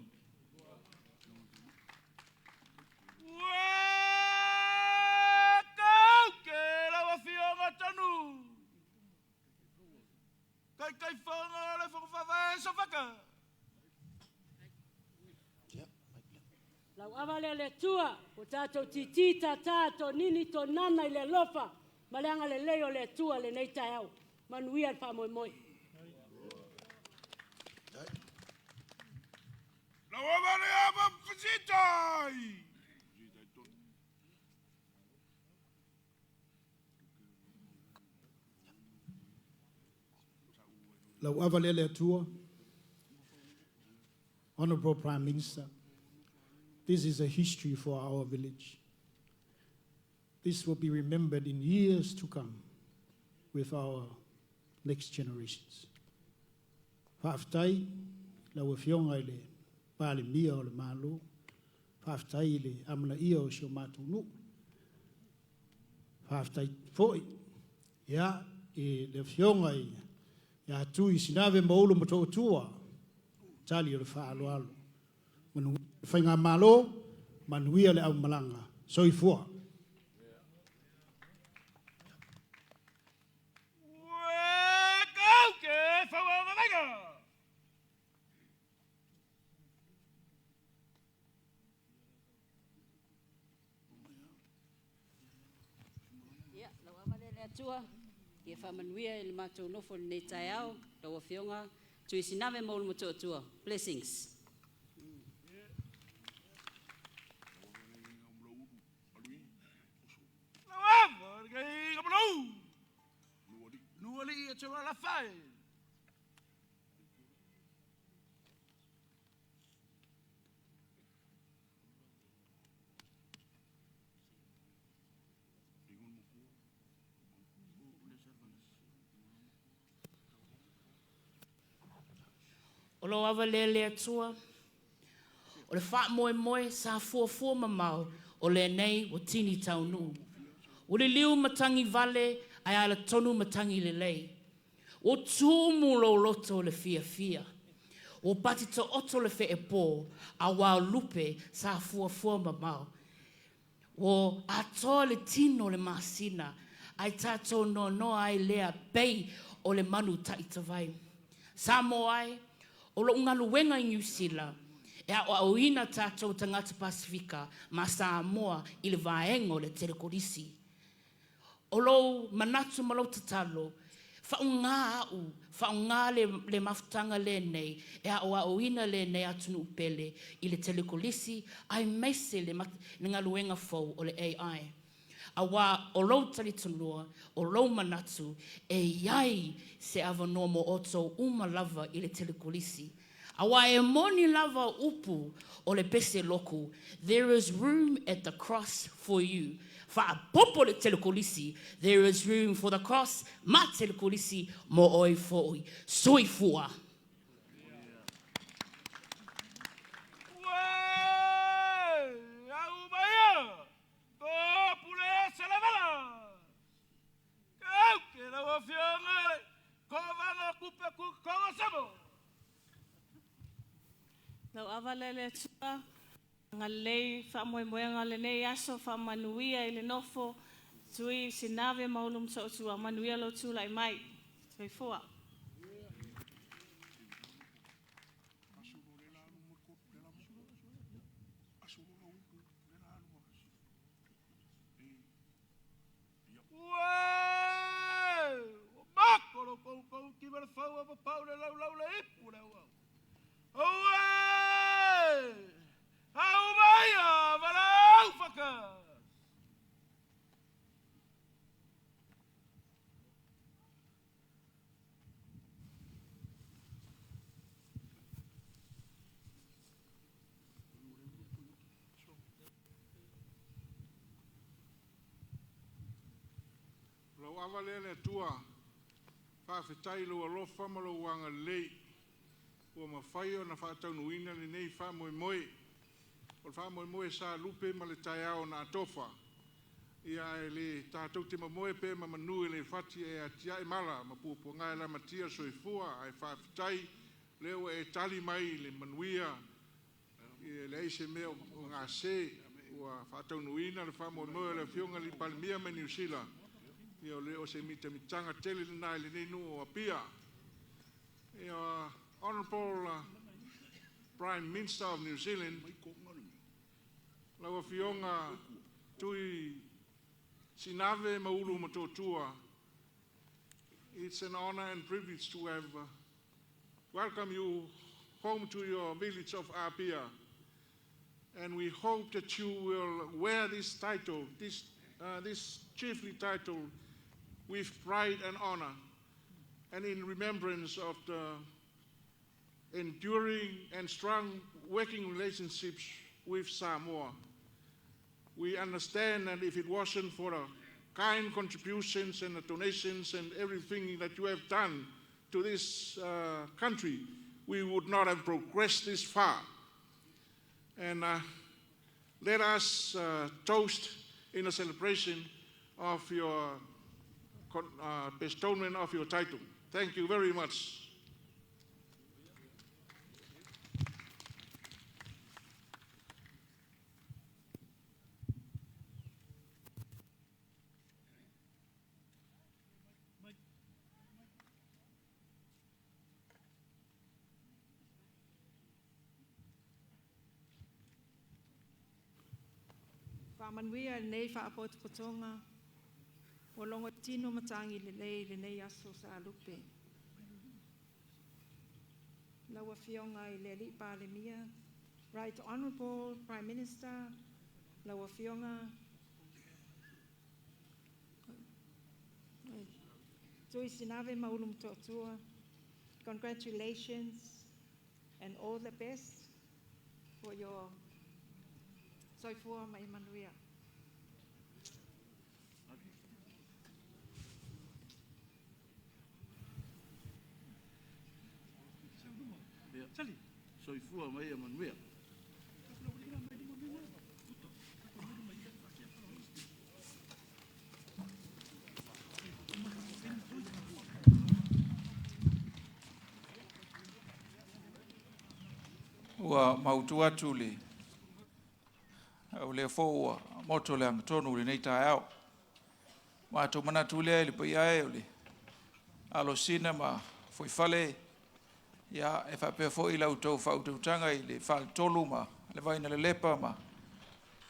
A: Lau ava lea le Atua, o tātou titi tātā, tō nini tō nana i le alofa, ma le agalelei o le Atua lenei taeao. Manuia le faamoemoe.
N: Lau ava le ava fasitai.
I: Lau ava lea le Atua, Honorable Prime Minister, this is a history for our village. This will be remembered in years to come with our next generations. Faafetai lau Afioga i le Palemia o le Malo, faafetai i le amanaia o si o matou nuu, faafetai foi ia, i le Afioga i ia Tui Sinave ma Ulu Motootua, tali o le faaaloalo. Manuia le faigamalo, manuia le aumalaga. Soifua.
R: Ia, lau ava lea le Atua, ia faamanuia i le matou nofo i lenei taeao, lau Afioga, Tui Sinave ma Ulu Motootua. Blessings.
O: O lou ava lea le Atua, o le faamoemoe sa fuafua mamao o lenei ua tini taunuu. Ua liliu matagi vale ae alatonu matagi lelei. Ua tumu lou loto i le fiafia. Ua pati taoto le feepo auā o lupe sa fuafua mamao. Ua atoa le tino o le masina ae tatou noanoa ai lea pei o le manu taitavai. Samoa e, o lou galuega i Niu Sila e aoaoina tatou tagata Pasefika ma Samoa i le vaega o le telekolisi. O lou manatu ma lou tatalo, faaaoga au, faaaoga le, le mafutaga lenei e aoaoina lenei atunuu pele i le telekolisi aemaise le, le galuega fou o le AI. Auā o lou talitonuga, o lou manatu, e i ai se avanoa mo outou uma lava i le telekolisi. Auā e moni lava upu o le pese loku, there is room at the cross for you. Faapopo le telekolisi, there is room for the cross ma telekolisi mo oe foi. Soifua.
C: Lau ava lea le Atua, agalelei faamoemoega o lenei aso, faamanuia i le nofo, Tui Sinave ma Ulu Motootua, manuia lou tulai mai. Soifua.
B: Lau ava lea le Atua, faafetai i lou alofa ma lou agalelei ua mafai ona faataunuuina lenei faamoemoe. O le faamoemoe sa lupe ma le taeao na atofa. Ia ae le tatou te momoe pea ma manu e le fati e atiae mala ma puapuaga e lamatia soifua, ae faafetai lea ua e tali mai i le manuia, e leai se mea o gase, ua faataunuuina le faamoemoe o le Afioga i le Palemia mai Niu Sila. Ia o le o se mitamitaga tele lena i lenei nuu o Apia. Ia, Honorable Prime Minister of New Zealand, lau Afioga Tui Sinave Maulu Motootua, it's an honor and privilege to have welcome you home to your village of Apia. And we hope that you will wear this title, this chiefly title, with pride and honor, and in remembrance of the enduring and strong working relationships with Samoa. We understand that if it wasn't for the kind contributions and the donations and everything that you have done to this country, we would not have progressed this far. And let us toast in a celebration of your bestowment of your title. Thank you very much.
M: Faamanuia lenei faapotopotoga ua logo tino matagi lelei i lenei aso sa lupe. Lau Afioga i le Alii Palemia, Right Honorable Prime Minister, lau Afioga Tui Sinave Maulu Motootua, congratulations and all the best for your soifua ma ia manuia.
J: Soifua ma ia manuia.
G: Ua mautu atu le au lea fo ua moto le agatonu le nei taeao. Matou manatu lea i le paia e o le alosina ma fuaifale, ia e faapea foi lau tou faautautaga i le faletolu ma le vaina lelepa ma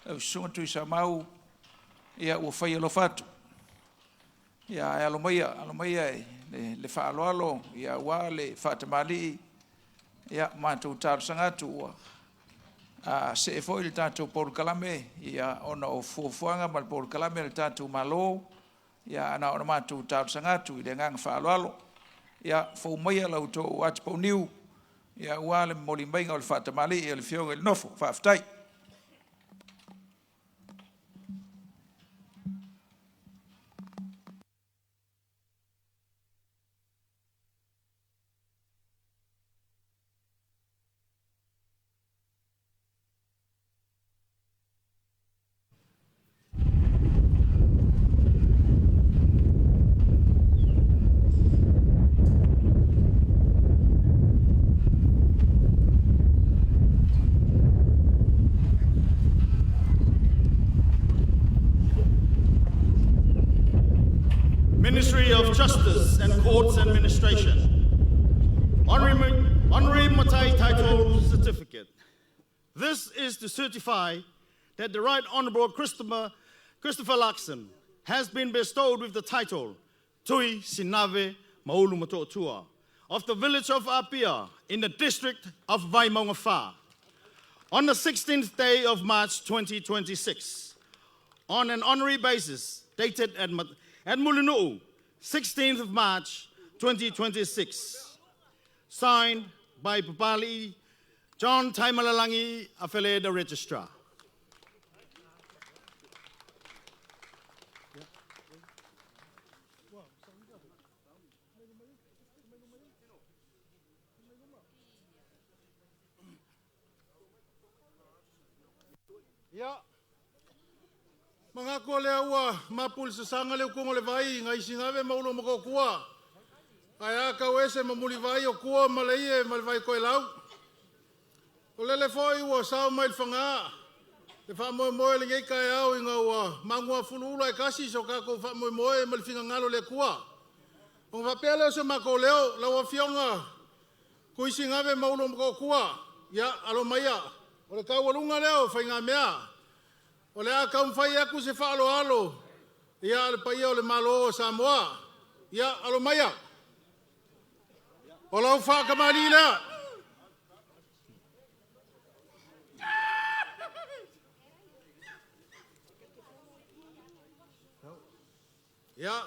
G: lau susuga Tuisamau, ia ua fai alofa atu. Ia ae alo maia le faaaloalo, ia aua le faatamalii, ia matou talosaga atu ua see foi le tatou polokalame, ia ona o fuafuaga ma le polokalame a le tatou Malo, ia na ona matou talosaga atu i le agaga faaaloalo. Ia fou maia lau tou atipouniu, ia aua le momoli maiga o le faatamalii a le Afioga i le Nofo. Faafetai.
J: Ministry of Justice and Courts Administration. Honorary Matai Title Certificate. This is to certify that the Right Honorable Christopher Luxon has been bestowed with the title Tui Sinave Maulu Motootua of the village of Apia in the district of Vaimauga on the 16th day of March 2026 on an honorary basis dated at Mulinu'u, 16th of March 2026. Signed by Papali John Taimalalangi Afele, the Registrar.
I: Ia. Mangaku o lea ua mapu le sasaga le ukuga o le vai ngai sigave ma ulo ma. Ae a kau ese ma mulivai o kua ma le ie ma le vai koelau. O lele foi ua sao mai le faga. Le faamoemoe lenei taeao ina ua magua fuluula e kasi so tatou faamoemoe ma le finagalo o le Atua. Ona faapea lea o se matou leo, lau Afioga Tuisigave ma Ulu Motootua, ia alo maia, o le taualuga lea o faigamea. O le a taumafai atu se faaaloalo, ia le paia o le Malo o Samoa. Ia alo maia. O lau faakamali lea. Ia.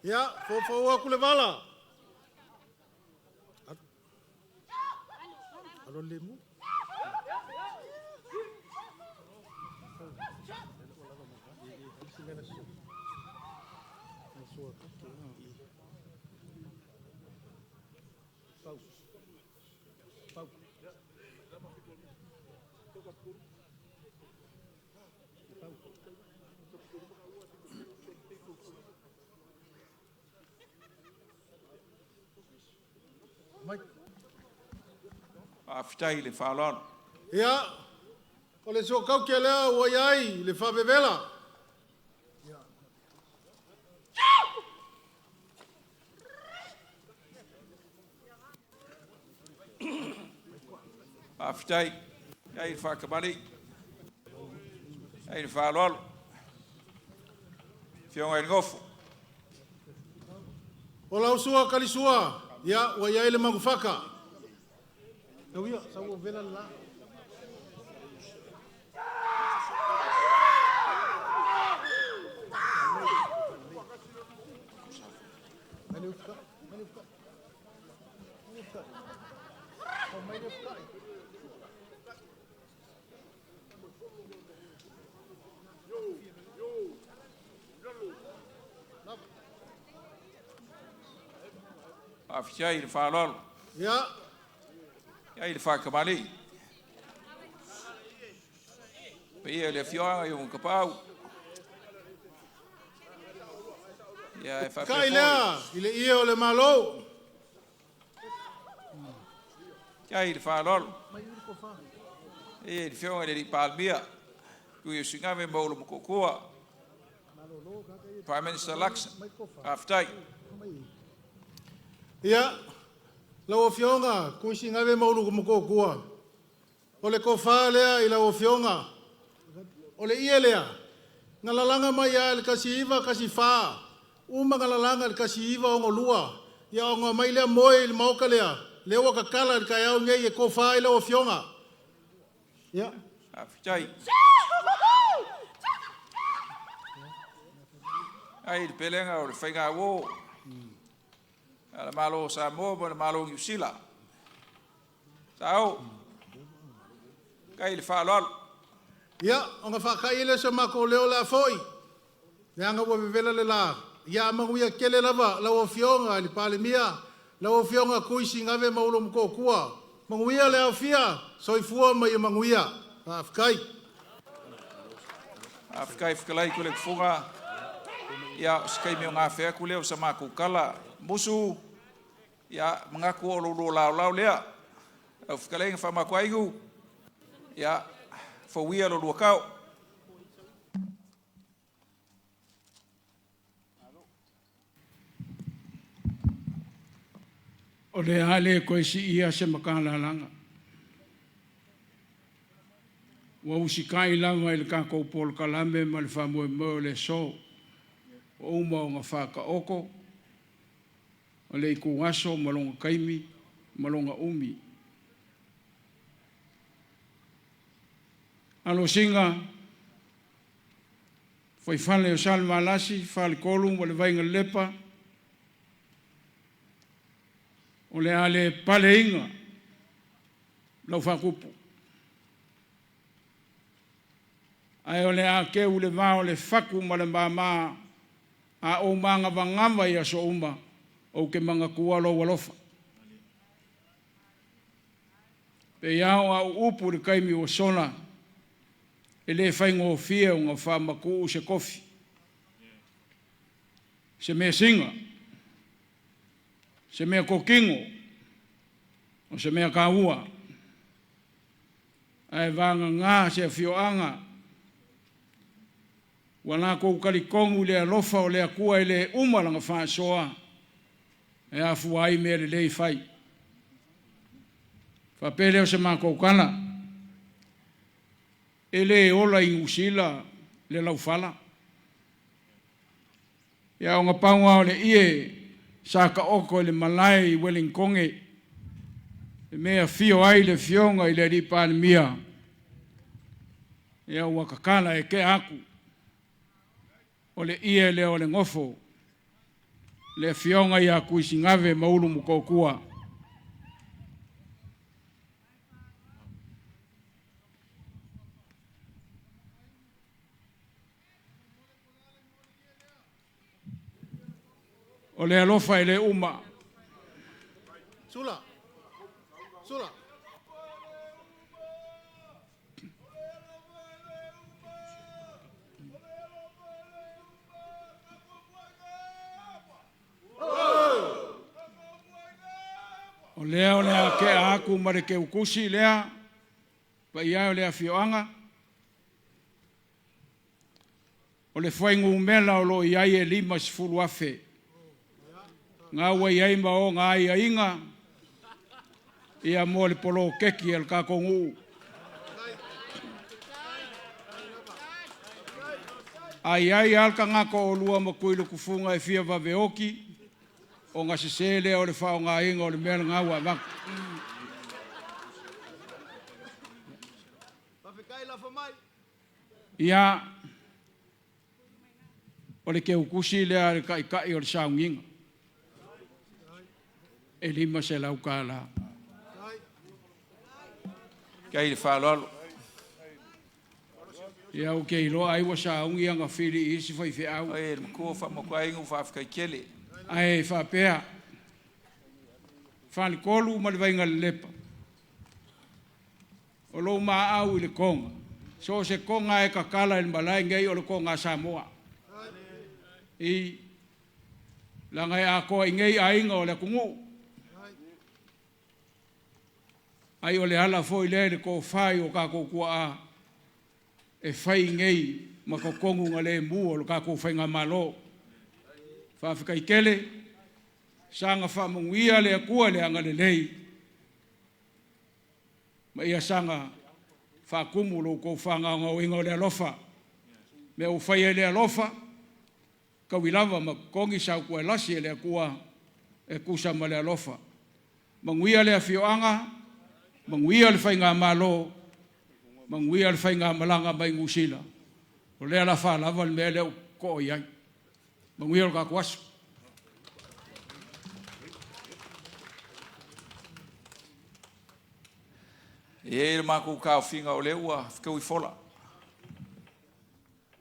I: Ia, fofo aku le vala. Alo lemu.
K: Faafetai i le faaaloalo.
I: Ia, o le soakauti lea ua i ai le faavevela.
K: Faafetai ai le faakamali ai le faaaloalo. Afioga i le Gofo.
I: O lau sua kalisua, ia, ua i ai le magufaka. Tau ia, sau o vela la.
K: Faafetai i le faaaloalo.
I: Ia.
K: Ai le faakamali. Paia i le afioaga i Kapau. Ia e faapea
I: Kai lea, i le ia o le Malo.
K: Ia i le faaaloalo. Ia i le afioga i le Palemia, Tui o Sigave ma Olo Motootua, Prime Minister Luxon. Faafetai.
I: Ia, lau Afioga Tuisigave ma Ulu Motootua, o le tofa lea i lau Afioga, o le ie lea, na lalaga mai ia le 1914, uma na lalaga le 1962, ia ona mai lea moe i le maota lea, lea ua tatala i le taeao nei e tofa ai lau Afioga. Ia.
K: Faafetai. Ai le pelega o le faiga uo. A le Malo o Samoa ma le Malo o Niu Sila. Sao. Kai le faaaloalo.
I: Ia, ona faakai le se matou leo le a foi. Leaga ua vevela le la. Ia amaguia tele lava lau Afioga i le Palemia, lau Afioga Tuisigave ma Ulu Motootua. Manuia le aofia, soifua ma ia manuia. Faafetai.
K: Faafetai fetalai tule kufuga. Ia o se taimi o gafea atu lea o sa matou tala. Musu, ia manatu o lo laolao lea. Au fetalaiga faamatuaigu, ia fauia lo lua tao.
H: O le a le koe si ia se makalalaga. Ua usikai lava i le tatou polokalame ma le faamoemoe o le aso. O uma o ngā whakaoko, o le iku aso ma longa kaimi ma longa umi. Alo singa, faifale o Salevalasi, fale kolu ma le vainga lepa, o le a le paleiga lau faakupu. Ae o le a keu le vao le faku ma le māmā. A ou magavagava i aso uma, ou te manatua lou alofa. Pe ao au upu le kaimi ua sola, e le faigofie ona faamatuu se kofi. Se mea siga, se mea kokino, o se mea kaua. Ae vagagā se afioaga, ua lakou talitonu i le alofa o le Atua e le uma lana faasoa, e afua ai mea lelei fai. Faapea lea o se matou tala, e le ola i Niu Sila le laufala. Ia ona pau lava o le ie sa taoto i le malae i Welingtone, le mea e afio ai le afioga i le alii Palemia, ia ua tatala e tea atu. O le ie lea o le nofo, le afioga ia Tuisigave ma Ulumotootua. O le alofa e le uma.
J: Sula. Sula.
H: O lea o le a tea aku ma le keukusi lea, paia e o le afioaga. O le fuainumera o lo o i ai e 50,000. Ga ua i ai ma ona aiaiga ia mo le poloketi a le tatou nuu. A i ai lava le tagata o oulua ma Tuilutufuga e fia vave oti, ona sese lea o le faaaogaina o le mea lena ua avatu. Ia, o le keukusi lea a le taitai o le sauniga, e $500.
G: Kai le faaaloalo.
H: Ia, ou te iloa ai ua sauni ana fili i isi faifeau.
G: Ai le matua faamakuaiga ua faafetai tele.
H: Ae faapea, Faletolu ma le Vaigalelepa, o lou maau i le toga, so o se toga e tatala i le malae nei o le toga a Samoa. I leaga e atoa i nei aiga o le atunuu. Ai o le ala foi lea i le tofa i o tatou tuaa e fai nei ma totonu na lemu o le tatou faigamalo. Faafetai tele, saga faamanuia le Atua i le agalelei, ma ia saga faatumu lo outou faagaogaoina o le alofa. Mea ua faia i le alofa, taui lava ma totogi sautuaelasi e le Atua e tusa ma le alofa. Manuia le afioaga, manuia le faigamalo, manuia le faigamalaga mai Niu Sila. O lea la faalava le mea lea ua too i ai. Manuia le tatou aso.
G: E i ai le matou taofiga o lea ua fetaui fola.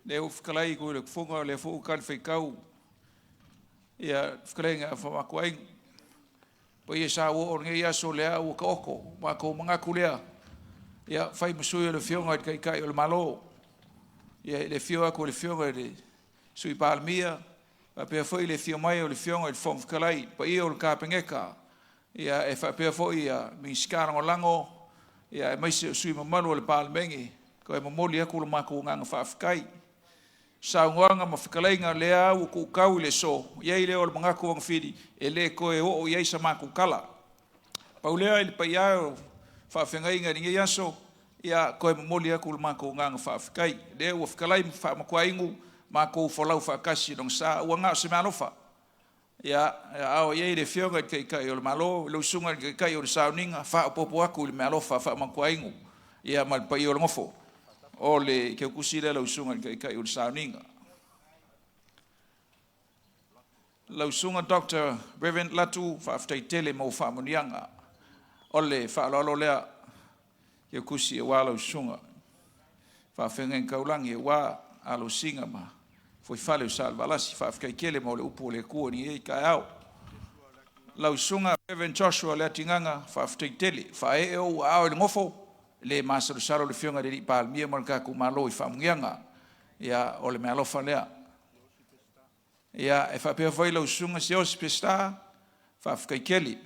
G: Lea ua fetalai i le fofoga o lea foi ua talifuaitau ia fetalaiga a Famakuaiga. Paia sa ua oo i lenei aso lea ua taoto, matou manatu lea, ia fai ma sui o le Afioga i le Taitai o le Malo. Ia i le afio atu o le Afioga i le Sui Palemia, faapea foi le afio mai o le Afioga i le Fofoga Fetalai, paia o le Kapeneta, ia e faapea foi ia Minisita Lagolago, ia aemaise o sui usufono mamalu o le Palemene, toe momoli atu le matou agaga faafetai. Saunoaga ma fetalaiga lea ua tuutau i le aso, i ai lea o le manatu o Gafili, e le toe oo i ai sa matou tala. Pau lea i le paia o faafeagaiga i lenei aso, ia toe momoli atu le matou agaga faafetai. Lea ua fetalai ma faamatuainu, matou folau faatasi i lona sa, ua na o se meaalofa. Ia, a o i ai le Afioga i le Taitai o le Malo, lau Susuga i le Taitai o le Sauniga, faaopoopo atu i le meaalofa faamatuainu, ia ma le paia o le nofo. O le keukusi lea lau Susuga i le Taitai o le Sauniga. Lau Susuga Dr. Reverend Latu, faafetai tele mo faamanuiaga. O le faaaloalo lea, keukusi aua lau Susuga. Faafeagaiga taulagi aua alosiga ma
P: Fuaifale o Salevalasi, faafetai tele mo le upu o le Atua i lenei taeao. Lau Susuga Reverend Joshua Leatigaga, faafetai tele, faaee ou aao i le gofo, e le masalosalo le Afioga i le Alii Palemia ma le tatou Malo i faamanuiaga. Ia, o le meaalofa lea. Ia, e faapea foi lau Susuga Siaosi Peseta, faafetai tele,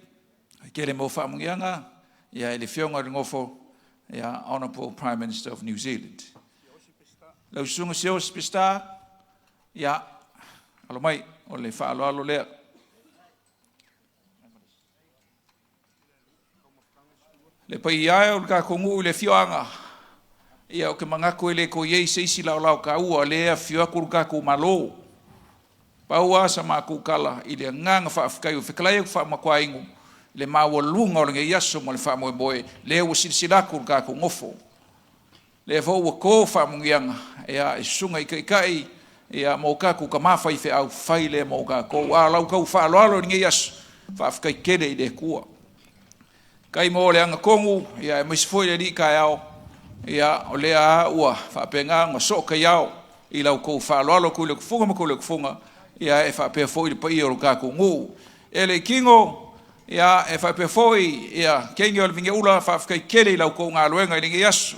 P: faafetai tele mo faamanuiaga, ia i le Afioga i le Nofo, ia, Honourable Prime Minister of New Zealand. Lau Susuga Siaosi Peseta, ia, alo mai, o le faaaloalo lea. Le paia e o le tatou nuu i le afioaga, ia ou te manatu e le toe i ai se isi laolao taua, lea e afifio atu le tatou Malo. Pau lava sa matou tala i le agaga faafetai ua fetalai atu faamatuainu le maualuga o lenei aso ma le faamoemoe, lea ua silasila atu le tatou nofo. Lea foi ua to faamanuiaga ia i susuga i taitai ia mo tatou tama faifeau, fai lea mo tatou. A o lau tau faaaloalo i lenei aso, faafetai tele i le Atua. Faafetai mo le agatonu ia aemaise foi le alii taeao, ia o lea lava ua faapena ona soo taiao i lau tou faaaloalo Tuiletufuga ma Tuiletufuga, ia e faapea foi le paia o le tatou nuu. E le tino ia e faapea foi ia teine o le Vineula, faafetai tele i lau tou galuega i lenei aso.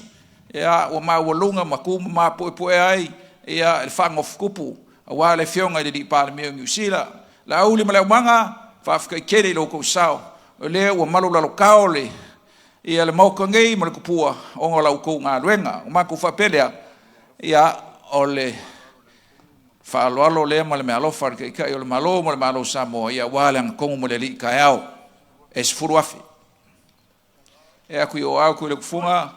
P: Ia ua maualuga ma tu ma mapuepue ai ia le faanofotupu aua le Afioga i le Alii Palemia o Niu Sila. Laauli ma Leaumaga, faafetai tele i lo outou sao, o lea ua malulalotao le ia le Maota nei ma le tupua ona o la outou galuega. Ua matou faapea lea, ia o le faaaloalo lea ma le meaalofa a le Taitai o le Malo ma le Malo o Samoa, ia aua le agatonu ma le alii taeao e 10,000. E aku i o au ku le kufuga,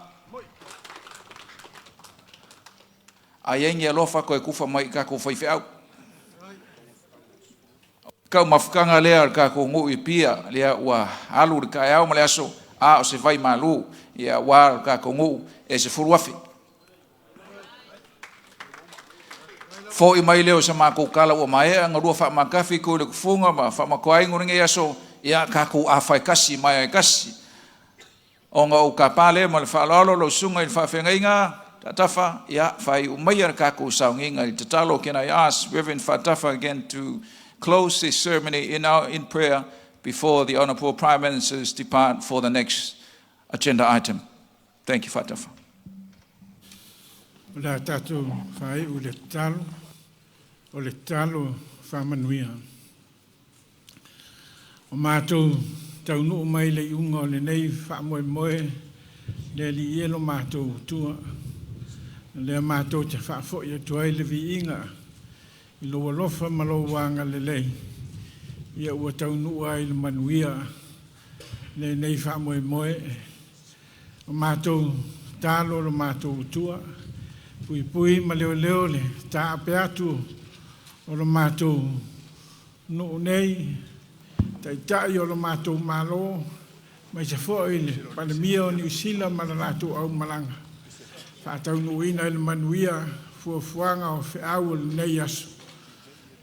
P: a iai ni alofa toe tufa mai i tatou faifeau. Kau mafutaga lea o le tatou nuu i Apia, lea ua alu le taeao ma le aso, a o se vai malu, ia aua le tatou nuu e 10,000. Foi mai lea o sa matou tala ua maea ona lua faamatafi i le kufuga ma faamatuainu lenei aso, ia tatou afa e tasi maea e tasi. Ona ou tapa lea ma le faaaloalo lau susuga i le faafeagaiga Tafa, ia faaiu maia le tatou sauniga i le tatalo. Can I ask Reverend Faatafa again to close this ceremony in prayer before the Honourable Prime Ministers depart for the next agenda item. Thank you, Faatafa.
D: O le a tatou faaiu le tatalo, o le tatalo faamanuia. O matou taunuu mai le iuga o lenei faamoemoe, le Alii e lo matou Atua. Lea matou te faafoi atu ai le viiga i lou alofa ma lou agalelei, ia ua taunuu ai le manuia lenei faamoemoe. O matou talo lo matou Atua, puipui ma leoleo le taape atu o lo matou nuu nei, taitai o lo matou Malo, mai se foi le Palemia o Niu Sila ma le latou aumalaga. Faataunuuina i le manuia fuafuaga o feau o lenei aso,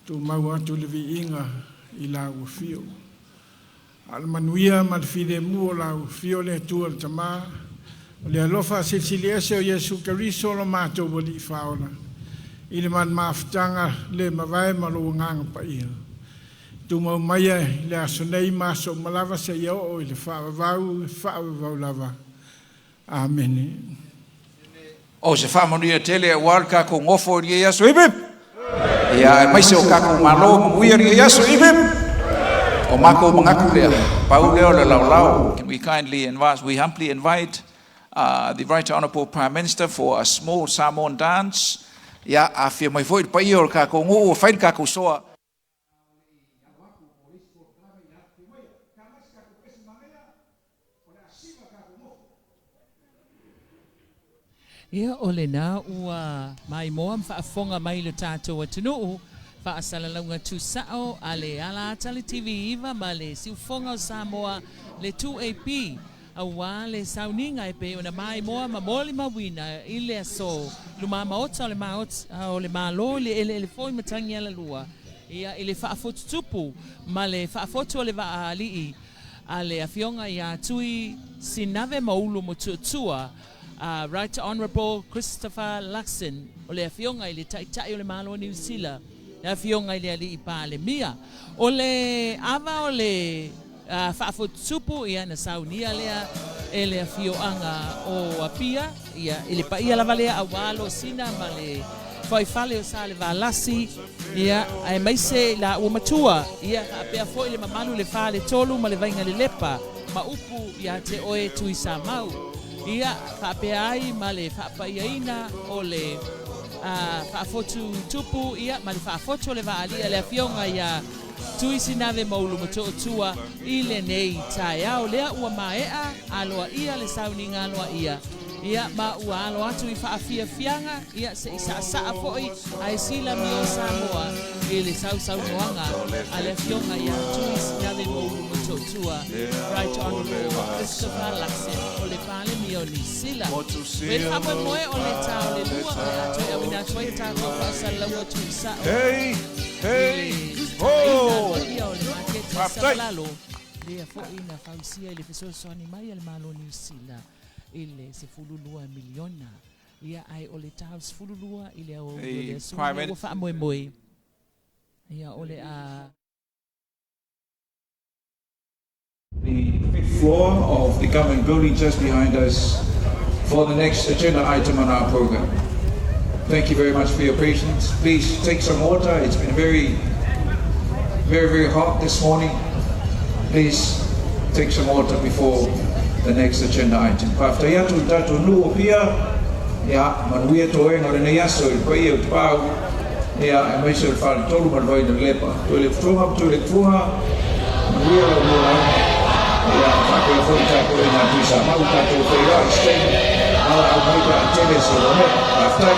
D: tumau atu le viiga i lau afio. A o le manuia ma le filemu o lau afio le Atua le Tama, o le alofa silisili ese o Iesu Keriso lo matou Alii Faaola, i le mafutaga le mavae ma lou agaga paia. Tumau maia i le aso nei ma aso uma lava seia oo i le faavavau e faavavau lava. Amene.
P: O se faamanuia tele aua le tatou gofo i lenei aso. Hip hip! Ia aemaise o tatou malo manuia lenei aso. Hip hip! O matou manatu lea, pau lea o le laolao. Can we kindly invite, we humbly invite the Right Honourable Prime Minister for a small Samoan dance. Ia, afia mai foi le paia o le tatou nuu, fai le tatou soa.
Q: Ia o lena ua maimoa ma faafofoga mai le tatou atunuu faasalalauga tusao a le ala ata le TV9 ma le siufoga o Samoa le 2AP auā le sauniga e pei ona maimoa ma molimauina i le aso lumā maota o le maota o le Malo i le eleele foi Matagialalua ia i le faafotutupu ma le faafotu o le vaa alii a le afioga iā Tui Sinave Maulu Motootua. Right Honourable Christopher Luxon, o le Afioga i le Taitai o le Malo o Niu Sila, le Afioga i le Alii Palemia. O le ava o le faafotutupu, ia, na saunia lea e le afioaga o Apia, ia, i le paia lava lea auā Losina ma le fuaifale o Salevalasi, ia, aemaise i laua matua, ia, faapea foi le mamalu i le Faletolu ma le Vaigalelepa ma upu iā te oe Tuisamau. Ia, faapea ai ma le faapaiaina o le faafotu tupu, ia, ma le faafotu o le vaalia le afioga iā Tuisinave Maulu Motootua i lenei taeao. Lea ua maea aloaia le sauniga aloaia, ia, ma ua alo atu i faafiafiaga, ia, se i saasaa foi ae silamio Samoa i le sausaunoaga a le Afioga iā Tuisinave Maulu Motootua, Right Honourable Christopher Luxon, o le Palemia o Niu Sila. O le faamoemoe o le tā o le 2 o le a toe auina atu ai a tatou faasalalauga tuusao
P: Hey, hey,
Q: i le
P: ho!
Q: aloaia o le maketi
P: Faafetai!
Q: Savalalo, lea foi na fausia i le fesoasoani mai a le Malo o Niu Sila i le 12 miliona. Ia, ae o le tā o le 12 i le aoauli o le
P: The
Q: aso
P: Prime
Q: lenei ua faamoemoe. Ia, o le a
P: The fifth floor of the government building just behind us for the next agenda item on our program. Thank you very much for your patience. Please take some water. It's been very, very, very hot this morning. Please take some water before the next agenda item. Faafetai atu i tatou nuu o Apia, ia, manuia toega o lenei aso i le paia o Tapaau, ia, aemaise o le Faletolu ma le Vainalepa. Toe le futuga ma toe le futuga, manuia lau lua lauga, ia, faapea foi tapuaiga a Tuisamau, tatou feiloai i se taimi, valaau mai pe a tele se uamea. Faafetai.